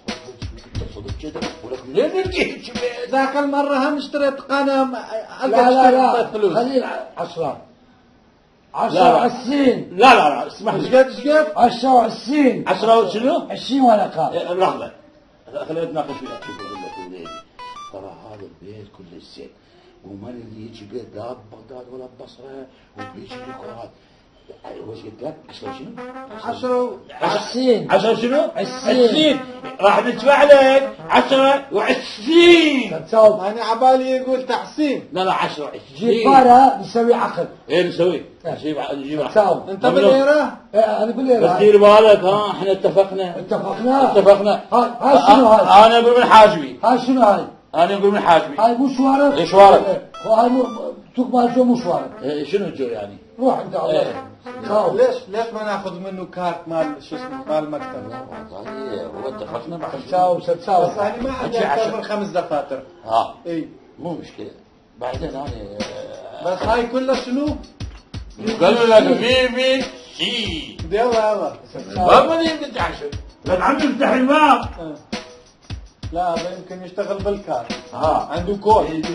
تصدق كذا ولك منين نجيب؟ ذاك المرة هم اشتريت قناة. لا لا لا خليل 10 10 وعشرين. لا لا لا اسمح لي. ايش قد ايش قد؟ 10 وعشرين. 10 وشنو؟ 20 ورقة. لحظة خلينا نتناقش وياك. شوف اقول لك وليدي ترى هذا البيت كله زين وما اللي يجي بيت لا ببغداد ولا ببصرة وبيجي ديكورات. وش قلت لك؟ 10 شنو؟ 10 20 10 شنو؟ 20 راح ندفع لك 10 و20. انا عبالي يقول تحسين. لا لا 10 و20. جيب بارة نسوي عقد. ايه نسوي نجيب عقد. انت بالليرة؟ ايه انا بالليرة. بس دير بالك ها احنا اتفقنا. اتفقنا اتفقنا. هاي شنو هاي؟ انا اقول من حاجبي. هاي شنو هاي؟ انا اقول من حاجبي. هاي مو شوارب؟ ايه شوارب. هاي مو توك مال جو مو شوارب. شنو الجو يعني؟ روح انت الله. ليش ما ناخذ منه كارت مال شو اسمه مال المكتب؟ هو اتفقنا بعد. تساوي تساوي. بس انا ما عندي اكثر من 5 دفاتر. اي مو مشكلة. بعدين انا بس هاي كلها شنو؟ قال لك بي بي سي يلا يلا ما بدي تتعشى لك عم تفتح الباب لا هذا يمكن يشتغل بالكار ها عنده كود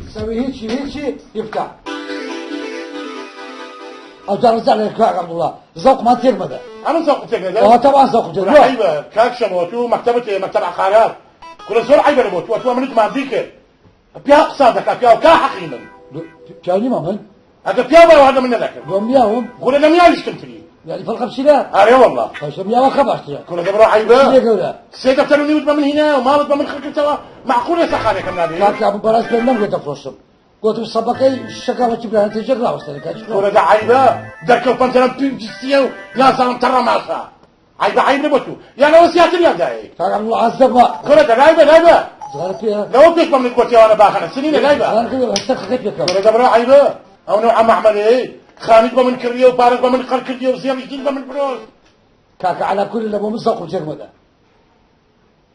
يسوي هيك هيك يفتح او جار رجع لك عبد الله ذوق ما تصير مدى أنا زوق تقدر اه طبعا ذوق كل تير عيبة كاك شموتو مكتبة مكتب عقارات كل زور عيبة لبوت وتو منت ما ديك بيا قصادك بيا كا حقيما كاني ما من هذا بيا وهذا من ذاك دوم ياهم قول لم يالش تمتلي يعني فرق بسلا أري والله فشم يا وخبرت كل قبل عيبة ليه قولا سيدة تروني وتبى من هنا وما بتبى من خلك توا معقول يا سخانة كم نبي كاك ابو براس بن نمغ تفرشم قلت السبقي الشكاوى تجيب لها نتيجة لا وصلت كل ده عيبة ذاك البنترم بيجسيو لا زلم ترى ماشا عيبة عيبة بتو يا لو سياتي يا داي كاك عبد الله عزب ما كل ده عيبة عيبة صغار فيها لو بيش من قوتي وانا باخنا سنين عيبة صغار كذا هسه خيت لك كل ده برا عيبة أو نوع عم أعمل إيه خانج بمن كريه وبارك بمن خر كريه وزيام جديد بمن بروز كاك على كل اللي مزق وجرمده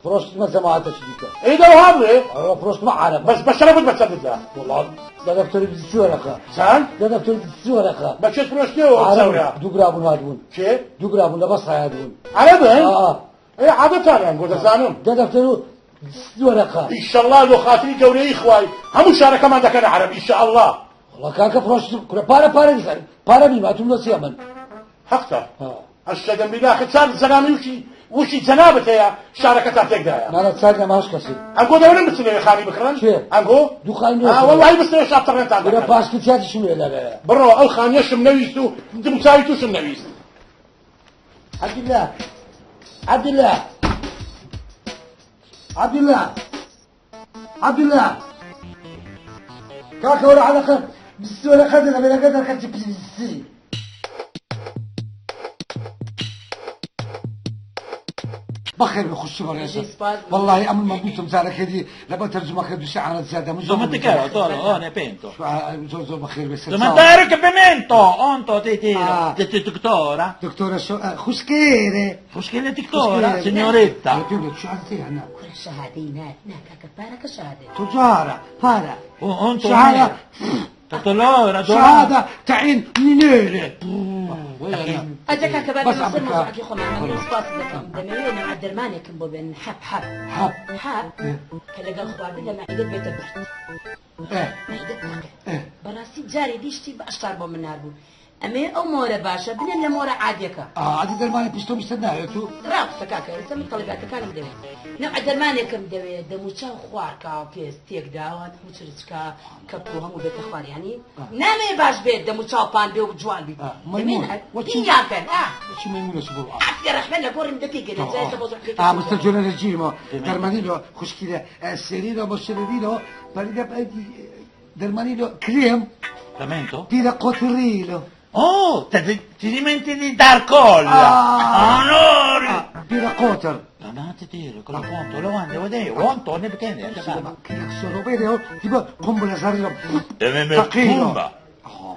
فرشت ما جماعة شديكا إيه ده وهذا فرشت ما عرب بس بس أنا بس بس والله ده دكتور بيسوي لك سان ده دكتور بيسوي لك بس شو فرشتي وتصورها دوغرابون هادون شيء دوغرابون لبس هادون عربي اه إيه عادة أنا نقول زانم ده دكتور بيسوي لك إن شاء الله لو خاطري جوري إخوي هم شارك ما عندك أنا عربي إن شاء الله والله كاك فرشت كل بارا بارا نسأل بارا مين ما تقول سيامن حقته ها أشهد بالله خسار زلامي وشي وشي جنابته يا شاركة تحتك ده ما انا تصادق ما هاش أنقو دورين بس اللي خاني بكرن شو؟ أنقو دخان آه والله بس اللي شاطر أنت ولا عندك باش كتير شو لا لا برو الخان يشم نويستو أنت مساوي شم نويست عبد الله عبد الله عبد الله عبد الله كاكا ولا علاقة بس ولا خدنا بلا قدر كتب بس بخير بخش بريسة والله أمر ما قلتم زارك هذه لما ترجمة كدو ساعة زيادة مش Domatecaro, toro, oh, ne pento. زور زور بخير بس Domatecaro che pimento, onto ti tiro. Ah. Ti ti tuttora. دكتورة شو خشكيرة Fuschile tiktora, signoretta. شو عندي أنا کورە شەهادەی نا نا کاکە پارەکە شەهادەی تجارة فارة Onto شهادة Tuttora, شهادة تعيين منيرة ئەجە کاکە با بەس بێمە سەر عەبدکا. مەوزوعەکەی خۆمان من سوپاس دەکەم دەمەوێت نەوە دەرمانێکم بۆ بێن حەب حەب حەب. حەب کە لەگەڵ خواردن لە مەعیدەت بێتە برد إيه مەعیدەت تاقێ إيه بەڕاستی جارێ دیشتی بە ئەشتار بۆ من ناربوو ئەمێ ئەو مۆرە باشە بنێن لە مۆرە عادیەکە آه عادي دەرمانی پشتۆ مستناوێت و ڕاستە کاکە ئێستا من تەڵیباتەکانم دەوێت نەوە دەرمانێکم دەوێت دەموچاو خوارکا پێست تێکداوە هەموو چرچکا کەپ و هەموو بێتە خوار یعنی نامێ باش بێت دەموچاو پان بێ و جوان بیت آه، مەیمون. وەچی- یاکەن چی مەیمونە چ بۆ عافية رحمة الله قورم دقيقة جاي تبوظ آه مسترجل رجيمو درمانيلو خشكيلة سيريلو مشريلو بريدا درمانيلو كريم Pimento? بيدا قطريلو Oh, ti, ti dimentichi di dar colla. Ah. Onore. آه، بيدا قطر Ma ti tiro, con la ponto, lo mando, vedete, onto, ne perché سۆرۆ بێرەوە تیبە قنبلە زەڕیلە Pumba.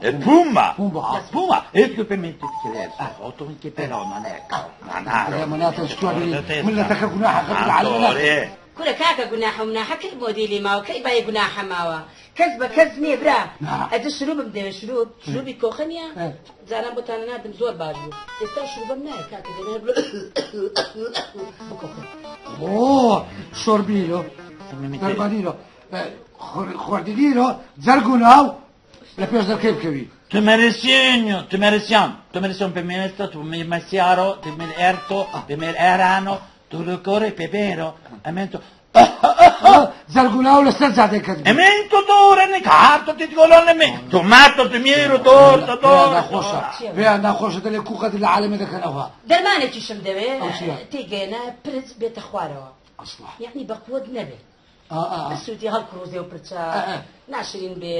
E Pumba. Pumba. Pumba. E tu permetti di chiedere. Otto che però non è. Non ha. مناتە شتوابی ملەتەکە گوناحە العالم کورە کاکە گوناحە و مناحە کەی مۆدیلی ماوە کەی بای گوناحە ماوە کەس بە کەس نییە برا نا. ئەجە شروبم دەوێت شروب شروبی کۆخە نییە ئێ. جاران بۆتانە ناردم زۆر باش بوو ئێستا شروبم نایە کاکە دەمێ بکۆخە ئۆ شۆربیلۆ دەرمانیلۆ خواردنیلۆ جەرگ و ناو لە پێش دەرکەی بکەوی Tu me resegno, tu me resiamo, tu me resiamo per me tu mi messiaro, tu mi erto, tu mi erano, tu lo corri pepero, e mento. جەرگ و ناو لەسەر جادەکەت E mento dure ne carto ti colonne me, tomato ti miro torto torto. ناخۆشە پێیان ناخۆشە دەلێ کوقەت لە عالەمە دەکەنەوە دەرمانێکیشم دەوێ ئەو چییە؟ تێگەیەنە پرچ بێتە خوارەوە ئەسڵا یعنی بە قوت نەبێ سوودی هەڵکڕوزێ و پرچە ئا، ئا. ناشرین بێ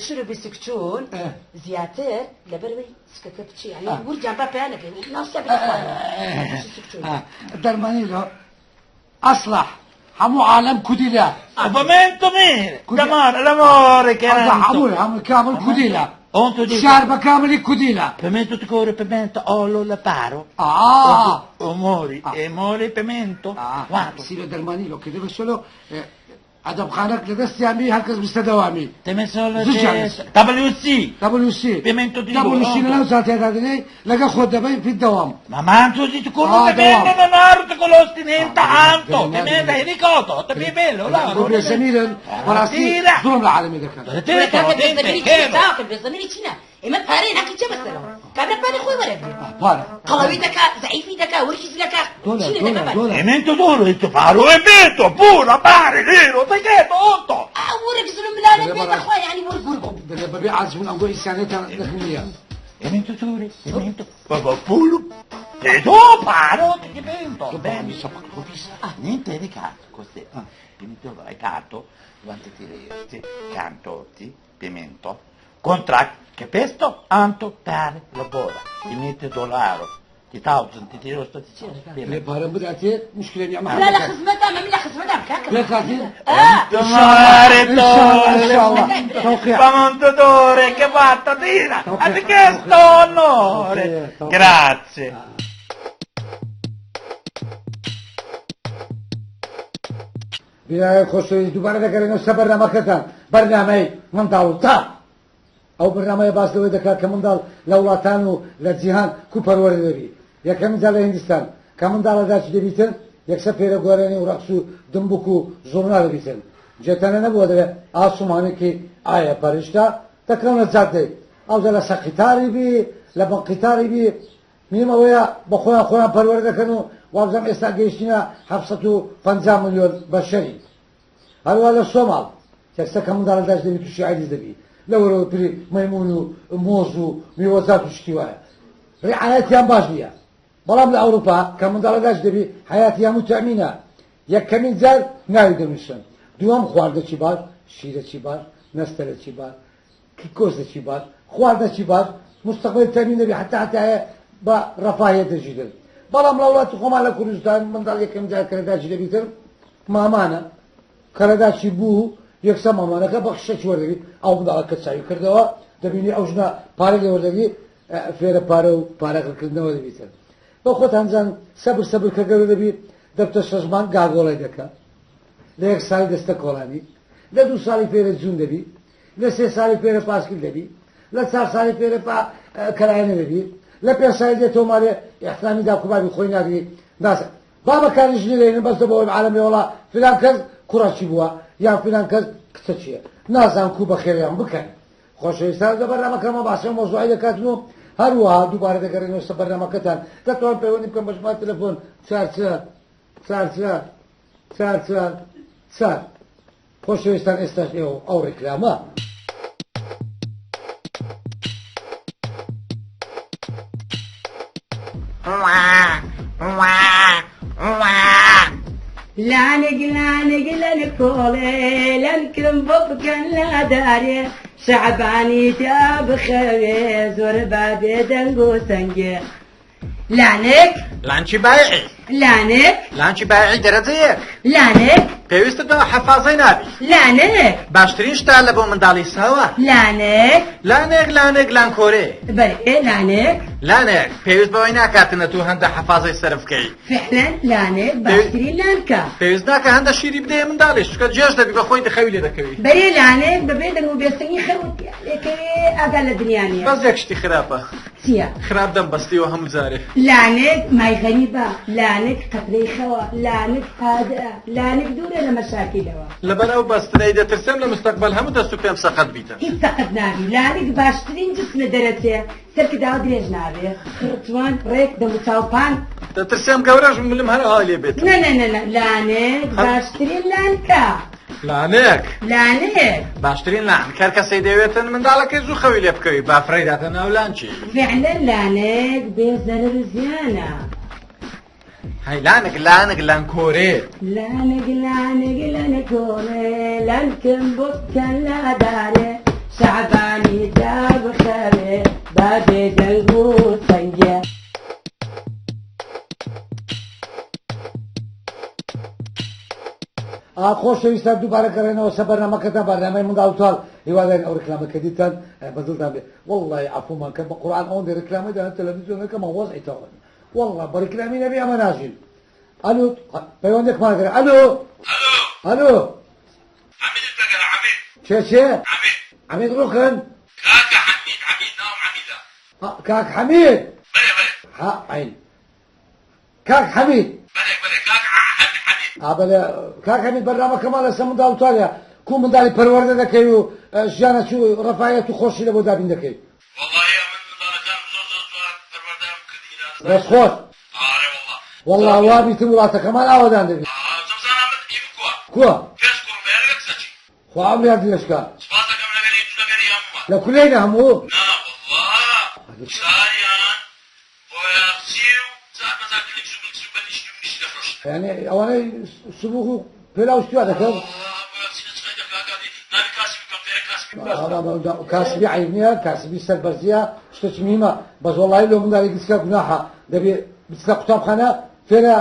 شروبی سکچوون ئێ. زیاتر لەبەرەوەی سکەکە بچی یعنی ئا. ورجان با پێیانەکەی ناوسیا بێتە خوارەوە سکچوون دەرمانیلۆ ئەسڵح هەموو عالەم کودیلە Momento mire, l'amore, l'amore che era. هەمووی هەموو کامل کودیلە Onto di شار بە کاملی کودیلە Pimento ti corre, pimento, olio la paro. آه O mori, Ah. e mori pimento. آه Guarda. سيلو درمانيلو كده بس له ئەدەبخانەک لە دەستیان بی هەر کەس بستە دەوامی تەمێ سۆلە زوو چاوێ. WC WC Pimento di WC لەناو جاتیادا دەنێی لەگەڵ خۆت دەبەی پیت دەوام Ma manto di culo Ah, te vende dawam. denaro te colosti niente anto Dawam. te vende ricoto te bibello la بۆ بێزەمیرن بەڕاستی Tira. زوڵم لە عالەمی دەکەن Te کاکە te بێزەمیری چینە تاکە بێزەمیری چینە ئێمە پارەی ناکە چێ بەسەرەوە کابرا پارەی خۆی وەرەگرێ پارە قەڵەوی دەکا زەعیفی دەکا ورکی دەکا دۆلار چی دۆلار دەکا دۆلار Pimento duro il tuo paro e veto pura pare nero te che tonto ورک زلم لانە بێ بەخوا یعنی ورک ورک دەبێ بەبێ عاجز بوون ئەنگۆ ئیسانێتان دەخنیە Pimento duro pimento proprio puro te do paro te che vento بەڵامی سەپەک خۆپیسە Niente di cazzo così. Pimento hai canto, quanti ti resti, canto ti, pimento, contract, che pesto, anto, pare, lavora, ti mette dollaro, ti thousand, ti tiro sto ti لێ پارەم بداتێ مشکلە نیە لا لە خزمەتام من لە خزمەتام کاکە لێ کاتین آه. إن شاء الله إن شاء الله توقيع Pamontadore che fatta tira, Tocca- a te che sto onore. Tocca- Grazie. بینایان خۆشەویست دووبارە دەگەڕێنەوە سەر بەرنامەکەتان بەرنامەی منداڵ و تا ئەو بەرنامەیە باس لەوەی دەکات کە منداڵ لە وڵاتان و لە جیهان کو پەروەردە دەبی یەکەم جار لە هندستان کە منداڵە داچی دەبیتن یەکسەر پێرە گۆرانی و ڕەقس و دمبک و زوڕنا دەبیتن جێتانە نەبووە دەبێ ئاسومانێکی ئایا پەرشتا دەکەونە جادەی ئەوجا لە سەر قیتاری بی لە بن قیتاری بی میم ئەوەیە بە خۆیان خۆیان پەروەردە دەکەن و وابزانم ئێستا گەیشتینە 750 ملیۆن بەشەری هەروە لە سۆماڵ یەکسەر کە منداڵە داش دەبی تووشی عەیدز دەبی لەوەرەوە پری مەیمون و مۆز و میوەزات و شتی وایە ڕعایەتیان باش نییە بەڵام لە ئەوروپا کە منداڵە داش دەبی حیاتی هەموو تەئمینە یەکەمین جار ناوی دەنووسن دووەم خواردەکی باش شیرەکی باش نەستەرەکی باش کۆزەکی باش خواردەکی باش مستقبل تەئمین دەبی حتا حتایە بە ڕەفاهیە دەژیدن بەڵام لە وڵاتی خۆمان لە کوردستان منداڵ یەکەم جار کە لە داچی دەبیتن مامانە کە لە داچی بوو یەکسەر مامانەکە بەخشەکی وەردەگری ئەو منداڵەکە چاوی کردەوە دەبینی ئەو ژنە پارە لێ وەردەگری فێرە پارە و پارەکردنەوە دەبیتن بە خۆتان زان سەبر سەبر کە گەورە دەبی دەبتە شەش مانگ گاگۆڵی دەکا لە یەک ساڵی دەستە کۆڵانی لە دوو ساڵی فێرە جوون دەبی لە سێ ساڵی فێرە پاسکیل دەبی لە چوار ساڵی فێرە پا کەلایەنە دەبی لە پێنج ساڵی دێتەوە ماڵێ ئیحترامی داک و بابی خۆی ناگری ناسە بابە کاری ژنی لێنن بەس دەبەوە عالەمی وەڵا فلان کەس کوڕەکی بووە یان فلان کەس کچە چییە نازان کو بەخێریان بکەن خۆشەویستان لە بەرنامەکەمە باسی ئەو مەوزوعەی دەکاتن و هەروەها دووبارە دەگەڕێنەوە سەر بەرنامەکەتان دەتوان پەیوەندی بکەن بە ژمارە تەلەفۆن چوار چوار چوار چوار چوار چوار چوار خۆشەویستان ئێستاش ئێوە ئەو ڕیکلامە لانک لانک لەن کۆڵێ لەنکم بۆ بکەن لادارێ شەعبانی تا بخەوێ زۆر با بێدەنگ و سەنگێ لانک لانچی بایعی لانک لانچی بایعی دەرەجە یەک لانک پێویستت بە حەفازەی نابی لانک باشترین شتە لە بۆ منداڵی ساوا لانک لانێک لانێک لانکۆرێ بەرێ لانک لانێک پێویست بەوەی ناکاتنە تو هەندە حەفازەی سەرف بکەی فعلا لانک باشترین لانکە پێویست ناکە هەندە شیری بدەیە منداڵیش چونکە جێژ دەبی بە خۆی دەخەوی لێ دەکەوی بەرێ لانک بەبێ دەنگ و بێسەنگی خەوت لێکەوێ ئاگا لە دنیا نییە بەس یەک شتی خراپە چییە خراپ دەم بەستیوە هەموو جارێ لانک مای غەریبە لانک قەترەی خەوە لانک هادئە لانک دوورە لە مەشاکیلەوە لەبەر ئەو بەستنەی دەترسم لە مستەقبەل هەموو دەست و پێم سەقەت بیتن هیچ سەقەت نابی لانک باشترین جسمە دەرەچێ سەرکە داوە درێژ نابێ خڕ جوان ڕێک دەموچاو پان دەترسێم گەورەش ملم هەر ئاوا لێ بێت نە نە نە نە لانک باشترین لانکە لانک لانک باشترین لانک هەر کەسەی دەوێتن منداڵەکەی زوو خەوی لێ بکەوی با فڕێی داتە ناو لانکی فعلا لانک بێ زەرەر و زیانە هەی لانک لانک لانکۆرێ لانک لانک لانکۆرێ لانکم بۆ بکەن لادارێ شەعبانی تا بخەوێ با بێدەنگ و سەنگێ خۆشەویستان دووبارە گەڕێنەوە سەر بەرنامەکەتان بەرنامەی منداڵ و تاڵ هیوادارین ئەو ڕیکلامە کە دیتان بەدڵتان بێ وەڵڵاهی عەفومان کە بە قورئان ئەوەندە ڕیکلامە دەدەن تەلەڤیزیۆنەکەمان وەزعی تەواو نییە والله بە ڕیکلامی نەبێ ئەمە ناژین ئەلو پەیوەندێکمان کرد ئەلو ئەلو. چێ چێ؟ عەمید. عەمید ڕوکن؟ کاکە حەمید عەمید ناوم عەمیدە. کاک حەمید؟ بەلێ بەلێ. ها عەین. کاک حەمید. بەلێ بەلێ کاک حەمید. ئا بەلێ کاک حەمید بەرنامەکەمان لەسەر منداڵ و تاریە کوو منداڵی پەروەردە دەکەی و ژیانە چوو ڕەفاهیەت و خۆشی لەبۆ دابین دەکەی. وەڵاهی ئەمن منداڵەکانم زۆر زۆر جوان پەروەردەم کردینە. دەست خۆش. ئارێ وەڵا. وەڵا وا بیتم وڵاتەکەمان ئاوەدان دەبی. ئا جەمزانا من ئیم کوە. کوە؟ پێنج کوڕم هەیە لەگەل کچەکی. خوا عومریان درێژ کا. سوپاس دەکەم لەگەلی تو لەگەلی هەموومان. لە کولەینە هەموو؟ نا وەڵا شاریان بۆیاخچی و جار بە جار کلکس و ملکس و بەنیشت و منیشت دەفرۆشن. یانی ئەوانەی سبوغ و پێلاو شتیا دەکەن؟ وەڵا بۆیاخچی لە چ قەیدە کاکە نابی کاسبی بکەم فێرە کاسبی بکەم. کاسبی عەیب نییە کاسبی سەربەرزیە شتێکی مهمە بەس وەڵاهی لۆ منداڵی گچکە گوناحە دەبێ بچتە قوتابخانە فێرە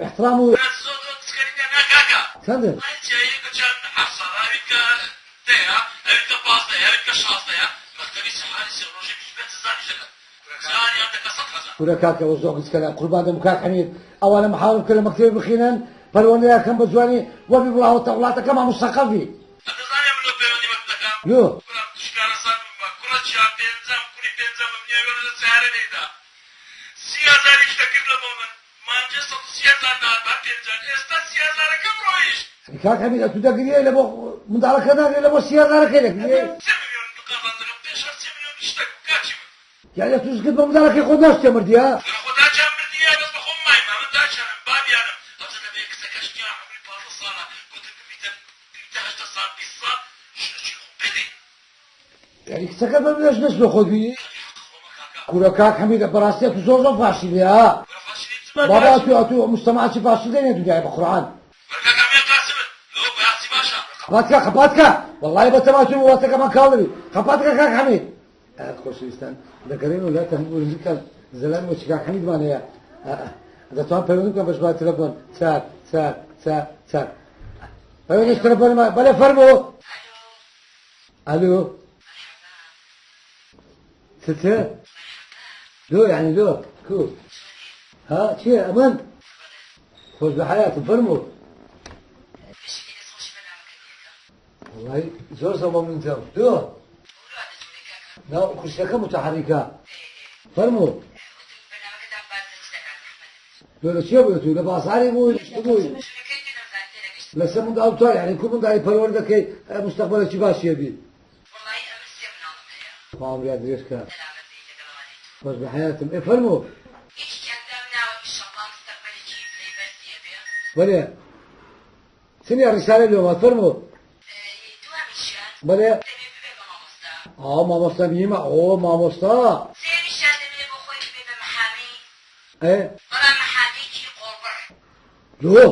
احترام و زۆر زۆر گچکەری نییە نا کاکە. چەندن؟ ئەی چیە یەکێکیان حەفت ساڵە ئەویکە دەیە ئەویکە پازدەیە ئەویکە شازدەیە مەکتەبی سەحاری سێ ڕۆژی 25 هەزاریش دەکات. کورە کاکە ئەوە زۆر گچکەلە قوربان دەم کاک حەمید ئەوانە محاوڵ بکە لە مەکتەبێ بخینن پەروەردەیان کەم بە جوانی وەبی بڵاوەتە وڵاتەکەمان مسەقەفی لۆ کاک حەمید ئەتوو دەگریێ لە بۆ منداڵەکە ناگرێ لە بۆ سیازارەکەی دەگریێ یانی ئەتوو زگت بە منداڵەکەی خۆت ناشتێ مردیە؟ یانی کچەکە بە منەش نەچ لۆ خۆت بینی؟ کورە کاک حەمید بەڕاستی ئەتوو زۆر زۆر فاشیلی ها بابا ئەتوو ئەتوو مجتەمعەکی فاشل دێنێ دنیای بە قورعان خەپاتکە خەپاتکە وەڵڵاهی بەتەما چوو وڵاتەکەمان کاڵ دەبی خەپاتکە کاک حەمید خۆشەویستان دەگەڕێنەوە لاتان بورن کە زەلامی وەچی کاک حەمیدمان هەیە دەتوان پەیوەندی بکەم بە ژمارە تەلەفۆن چار چار چار چار پەیوەندی تەلەفۆنمان بەلێ فەرموو ئەلو چ لۆ یعنی لۆ کو ها چییە ئەمن خۆش بە حەیاتم فەرموو وەڵای زۆر زۆر مەمنون جام لۆ نا کورسیەکە متحرکە فەرموو لۆ لە چیە بووی تو لە بازاری بووی لە چ بووی لەسەر منداڵ تو یعنی کو منداڵی پەروەردەکەی مستەقبەلێکی باشیە بی خوا عومریان درێژ کە خۆش بە حەیاتم ئێ فەرموو بەلێ چنیە ڕیسالە لۆ وات فەرموو بەلێ ئاو مامۆستا مهمە ئۆ مامۆستا ئێ لۆ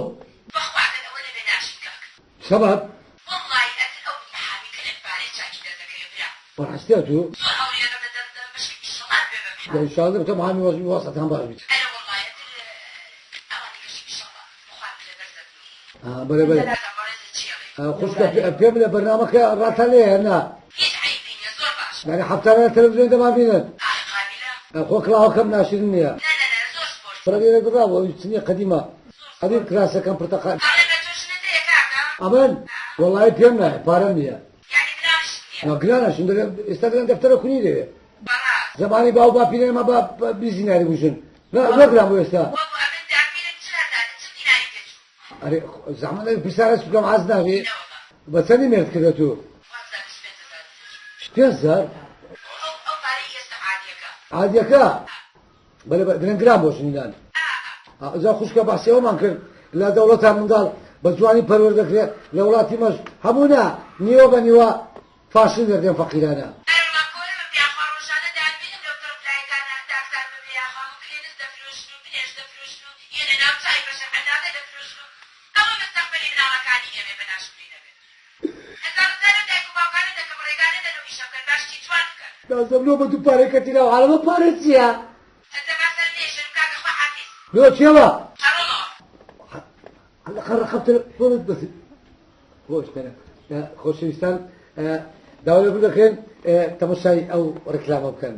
سەبەب بەڕاستی ئەتوو ان شاء الله بکە محامی وەسەتان باش بیت بەێ بەێ خوشکە پێ بلێ بەرنامەکە ڕاتان لێ نا یعنی هەفتانە لە تەلەڤیزیۆن دەمان بینن خۆ کڵاوەکەم ناشرین نییە فرەگەرە دڕاوە چنیە قەدیمە قەدیم کراسەکەم پرتەقال ئەمن وەڵی پێم نایە پارەم نییە گرانە شون ئێستا دەڵێن دەفتەرە کونی دەوێ زمانی باو باپیرە ما با 20 دیناری بووژن زۆر گران بوو ئێستا ئەرێ زەحمەت نەبێ پرسیارە بکەم عەز نابێ بە چەندی مێرد کردە تو 5000 عادیەکە بەلێ درەنگ گران بۆ ژنیدان ئەجا خوشکە باسی ئەومان کرد لە دەوڵەتە منداڵ بە جوانی پەروەردە دەکرێت لە وڵاتی مەش هەموو نا نیوە بە نیوە فاشل دەردێن فەقیرانە. نازم لۆ بە دوو پارەی کەتی ناو عالەمە پارە چییە؟ لۆ چێوە؟ رقم تەلەفۆنت بەس خۆش خۆشەویستان داوا لێ دەکەین تەمەشای ئەو ڕیکلامە بکەن.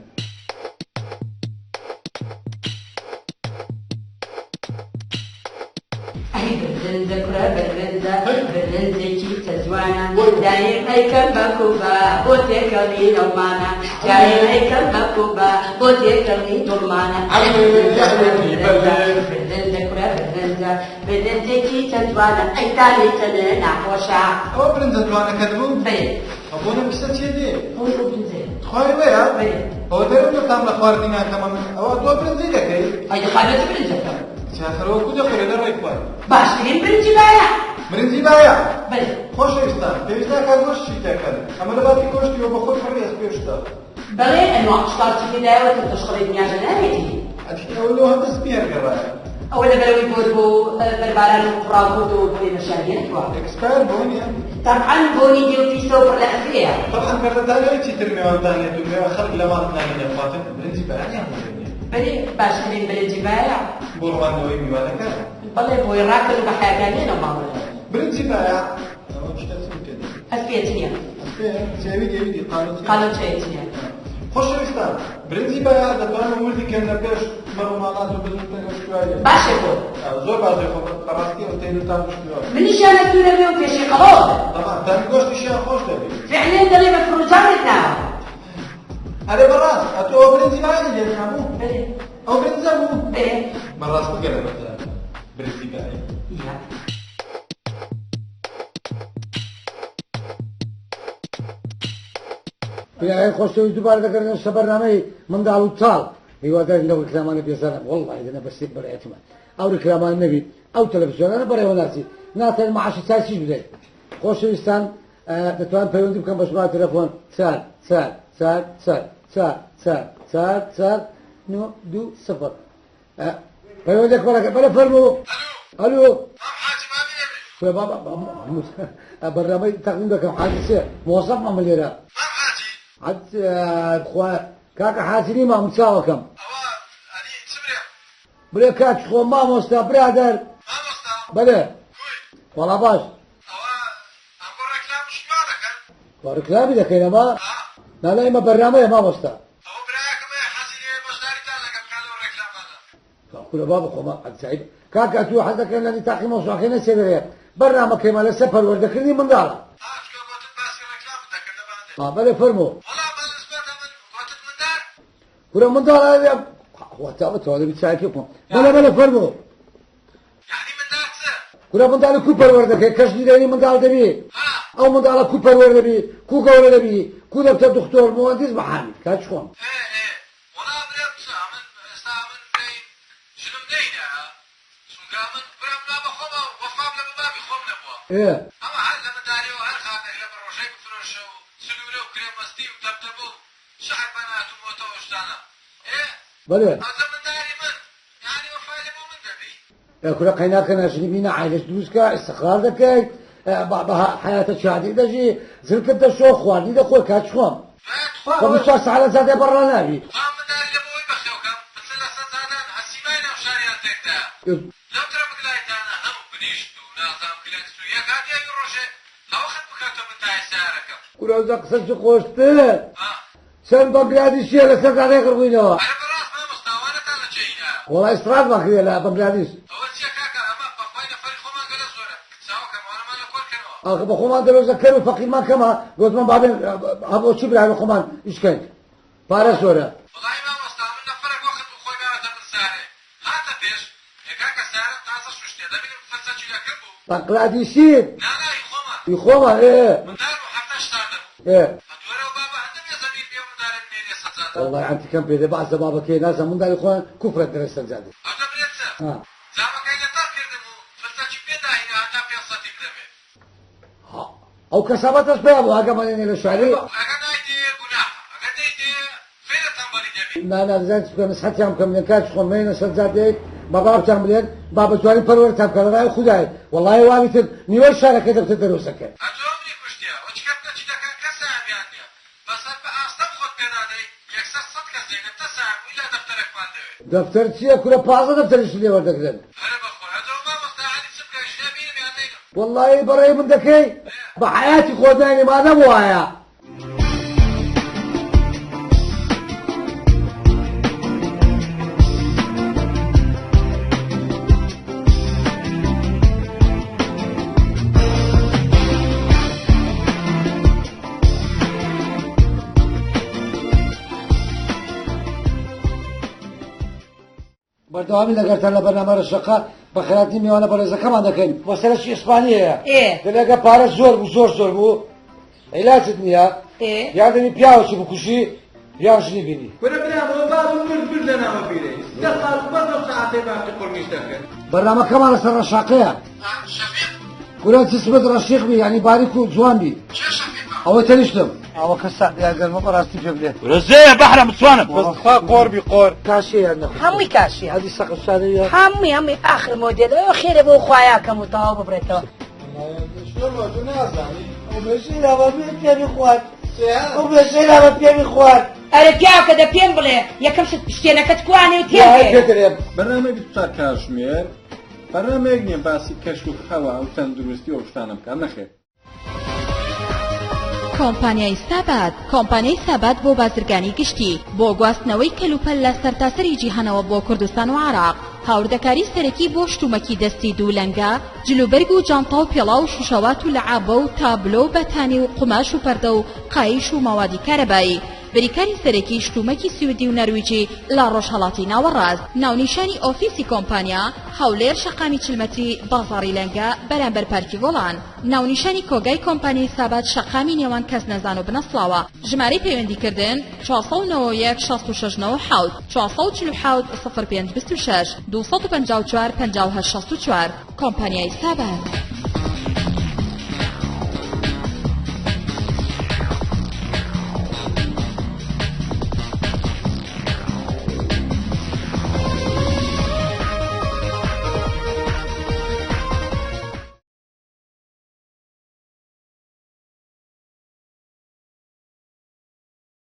کورە برنجە، برنجێکی چەجوانە، دایم ئەیکەم بە کوبە بۆ تێکەڵی نەومانە، دایم ئەیکەم بە کوبە بۆ تێکەڵی دڵمانە. برنجە، برنجە کورە برنجە، برنجێکی چەجوانە، ئەی تامی چەنێ ناخۆشە. ئەوە برنجە جوانەکەت بوو؟ بەلێ. ئەو بۆنە پیسە چیە دێ؟ ئەوەش ئەو برنجەیە. تخوای وەیە؟ بەلێ. ئەوە دەرم لە تام لە خواردنی ناکەمە من ئەوە تۆ برنجی دەکەی؟ ئەی دەخوا لە چ برنجە بکەم؟ چاخەرەوە کو دەخورێ لە ڕێی خوای. باشترین برنجی بایە. برنجی بایە؟ بەلێ. خۆشەویستان پێویست ناکات گۆشتشی تێکەن ئەمە لە باتی گۆشتی وە بەخۆی پڕی ئەسپێ و شتە. بەڵێ ئەنواع شتاڵ چی تێدایە وە تەشقڵی دنیاژە ناوێتی. ئەتیکە ئەوە لۆ هەندە سپی هەر گەڕایە. ئەوە لەبەرئەوەی بۆت بۆ بەرباران و قوڕاو کەوتەوە بۆیە مەشاریە نەتوە. expire بۆنیە؟ تەبعەن بۆنی دێ و پیسە و پڕ لە ئەفرەیە. تەبعەن کەردەتان لەوێ چیتر مێوانتان نێت و مێوە خەڵک لە ماڵ نانی نەخواتن برنجی بەیانیان بۆ دێنێ. بەرێ باشترین برنجی بایە. بۆ ڕواندنەوەی میوانەکان. بەڵێ بۆی ڕاکەن و بە حەیاتیان نێنەوە ماڵەوە. برنجی بایە ئەوە شتە چی پێ دێ؟ ئەسپێ چییە؟ ئەسپێ چێوی دێوی دی قالۆچێ. قالۆچێ چییە؟ خۆشەویستان برنجی بایە دەتوانن وردی کەن لە پێش مەڕ و ماڵات و بزن و تەنگە و شتوای لێ. باشە بۆ؟ زۆر باشە خۆ بەڕاستی ئەو تێر و تام و شتوای. منیشیان ئەستوورە بێ و پێشی قەڵەو بێ. تەمام تامی گۆشتیشیان خۆش دەبی. فعلێن دەڵێ بە فڕوجانێک ناوە. ئەرێ بەڕاست ئەتۆ ئەو برنجی بایە لێ نابوو؟ بەرێ. ئەو برنجە بوو؟ بەرێ. بەڕاستی گەلە بەتە برنجی بایە. یا. برای خۆشەویست دووبارە دەگەڕێنەوە سەر بەرنامەی منداڵ و چاڵ. هیوادارین لەو ڕیکلامانە بێزار نەبن. وەڵڵاهی دەنا بەسێ بەرایەتمان ئەو ڕیکلامانە نەبی ئەو تەلەڤیزیۆنانە بەڕێوە ناچی ناتوانین معاشی چایچیش بدەین. خۆشەویستان دەتوان پەیوەندی بکەن بە ژمارە تەلەفۆن 4 4 4 4 4 4 4 4 9 2 0. پەیوەندێک وەرەکە بەلێ فەرموو. ئەلو. بابا بەرنامەی تەقدیم دەکەم حاجی سێ مۆزەفمە من لێرە. خوا کاکە حاجی نیمە من چاوەکەم. بڵێ کاک خۆ مامۆستا برادەر. بەلێ وەڵا باش. ڕکلامی دەکەین ئەمە نالا ئێمە بەرنامەیە مامۆستا. کورە بابە خۆما عەجایب کاکە ئەتوو حەز دەکەن لە نیتاقی مەوزوعەکەی نەچێ دەرێ بەرنامەکەیمان لەسەر پەروەردەکردنی منداڵە. بەلێ فەرموو. کورە منداڵ خوا تاوە تەواو دەبی چایەکی بخۆم. بەلێ بەلێ فەرموو. کورە منداڵی کو پەروەردەکەی کەش دیدەنی منداڵ دەبی ئەو منداڵە کو پەروەردەبی کو گەورە دەبی کو دەبتە دکتۆر مهندس محامی کاک خۆم. ئێ. بەلێ. ئێ کورە قەیناکە ناشنی بینە عایلەش دروست کە ئیستقرار دەکەی بە حەیاتە شادی دەژی زلکت دەشۆ خواردنی دەخۆی کاک خۆم خۆ 24 ساعت لە جادەی بەڕا نابی. کورە ئەوجا قسەکی خۆشتر چەند بەنگلادیشیە لەسەر جادەی قڕبووینەوە. وەڵا ئیستڕاتمان کردیە لە بەنگلادیش. ئاخە بە خۆمان دەرۆزە کەر و فەقیرمان کەمە گۆتمان بابێن هەبۆ چی برای خۆمان ئیش کەین پارە زۆرە. بەنگلادیشی ئی خۆمان ئێ ئێ وەڵای عەنتی کەم پێ دێ بەعزە بابەکەی نازانم منداڵی خۆیان کوفرە دەرێ سەر جادەی. ئەو کەسابەتەش پیا بوو ئاگامان لێ نیە لە شاری. نا نا دەزانن چ بکەن نسحەتیان بکەن بڵێن کاک خۆم مەیەنە سەر جادەیەک بە باوکتان بڵێن با بە جوانی پەروەردەتان بکەن لە ڕای خودای وەڵاهی وابی تر نیوەی شارەکەی دەبتە دەرۆسەکە. دەفتەر چیە کورە 15 دەفتەریشت لێ وەردەگرن. وەڵاهی بەڕێی من دەکەی بە حەیاتی خۆت ناینێ مادەم وایە. بەردەوامی لەگەرتان لە بەرنامە رەشەقە بەخێرهاتنی میوانە بەڕێزەکەمان دەکەین. مەسەلەکی ئیسپانی هەیە. ئێ. دەلێ ئەگەر پارە زۆر بوو زۆر زۆر بوو عیلاجت نییە. ئێ. یان دەبی پیاوەکی بکوژی یان ژنی بینی. کورە برام ئەوە بابم مرد مرد لە ناوە بیرەی دە ساڵ بەس ئەو سەعاتەی باسی قورنیش دەکرد. بەرنامەکەمان لەسەر ڕەشاقەیە. کورە جسمت ڕەشیق بی یانی باریک و جوان بی. ئەوەی تەنیشتم. ئەوە کە سەعدیا گەرمە بەڕاستی پێ بلێ. کورە زێیە بەحرە مسوانم. بەس خوا قۆر بی قۆر. کاشیە یان نەخۆش. هەمووی کاشیە. هەدی سەقف شارەویە. هەمووی هەمووی ئاخر مۆدێل ئەوە خێرە بۆ خوایاکەم و تەواو ببڕێتەوە. تۆ نازانی. ئەو بێشەی لاوە پێمی خوارد. ئەو بێشەی لاوە پێمی خوارد. ئەرێ پیاوکە دە پێم بڵێ یەکەم شت پشتێنەکەت کوانێ و تێم پێ. پێ. بەرنامەی 24 کاتژمێر بەرنامەیەک نییە باسی کەش و هەوا و تەندروستی و ئەو شتانە بکات نەخێر. کۆمپانیای سابات کۆمپانیای سابات بۆ بازرگانی گشتی بۆ گواستنەوەی کەلوپەل لە سەرتاسەری جیهانەوە بۆ کوردستان و عێراق هاوردەکاری سەرەکی بۆ شتومەکی دەستی دوو لەنگە جلوبەرگ و جانتا و پێڵاو و شوشەوات و لەعابە و تابلۆ و بەتانی و قوماش و پەردە و قایش و مەوادی کارەبایی بریکاری سەرەکی شتومەکی سویدی و نەرویجی لە ڕۆژهەڵاتی ناوەڕاست. ناونیشانی ئۆفیسی کۆمپانیا، هەولێر شەقامی 40 مەتری بازاڕی لەنگە بەرامبەر پارکی گۆڵان. ناونیشانی کۆگای کۆمپانیای سابات شەقامی نێوان کەسنەزان و بنەسڵاوە. ژمارەی پەیوەندی کردن، 491 66 97 447 05 26 254 58 64. کۆمپانیای سابات.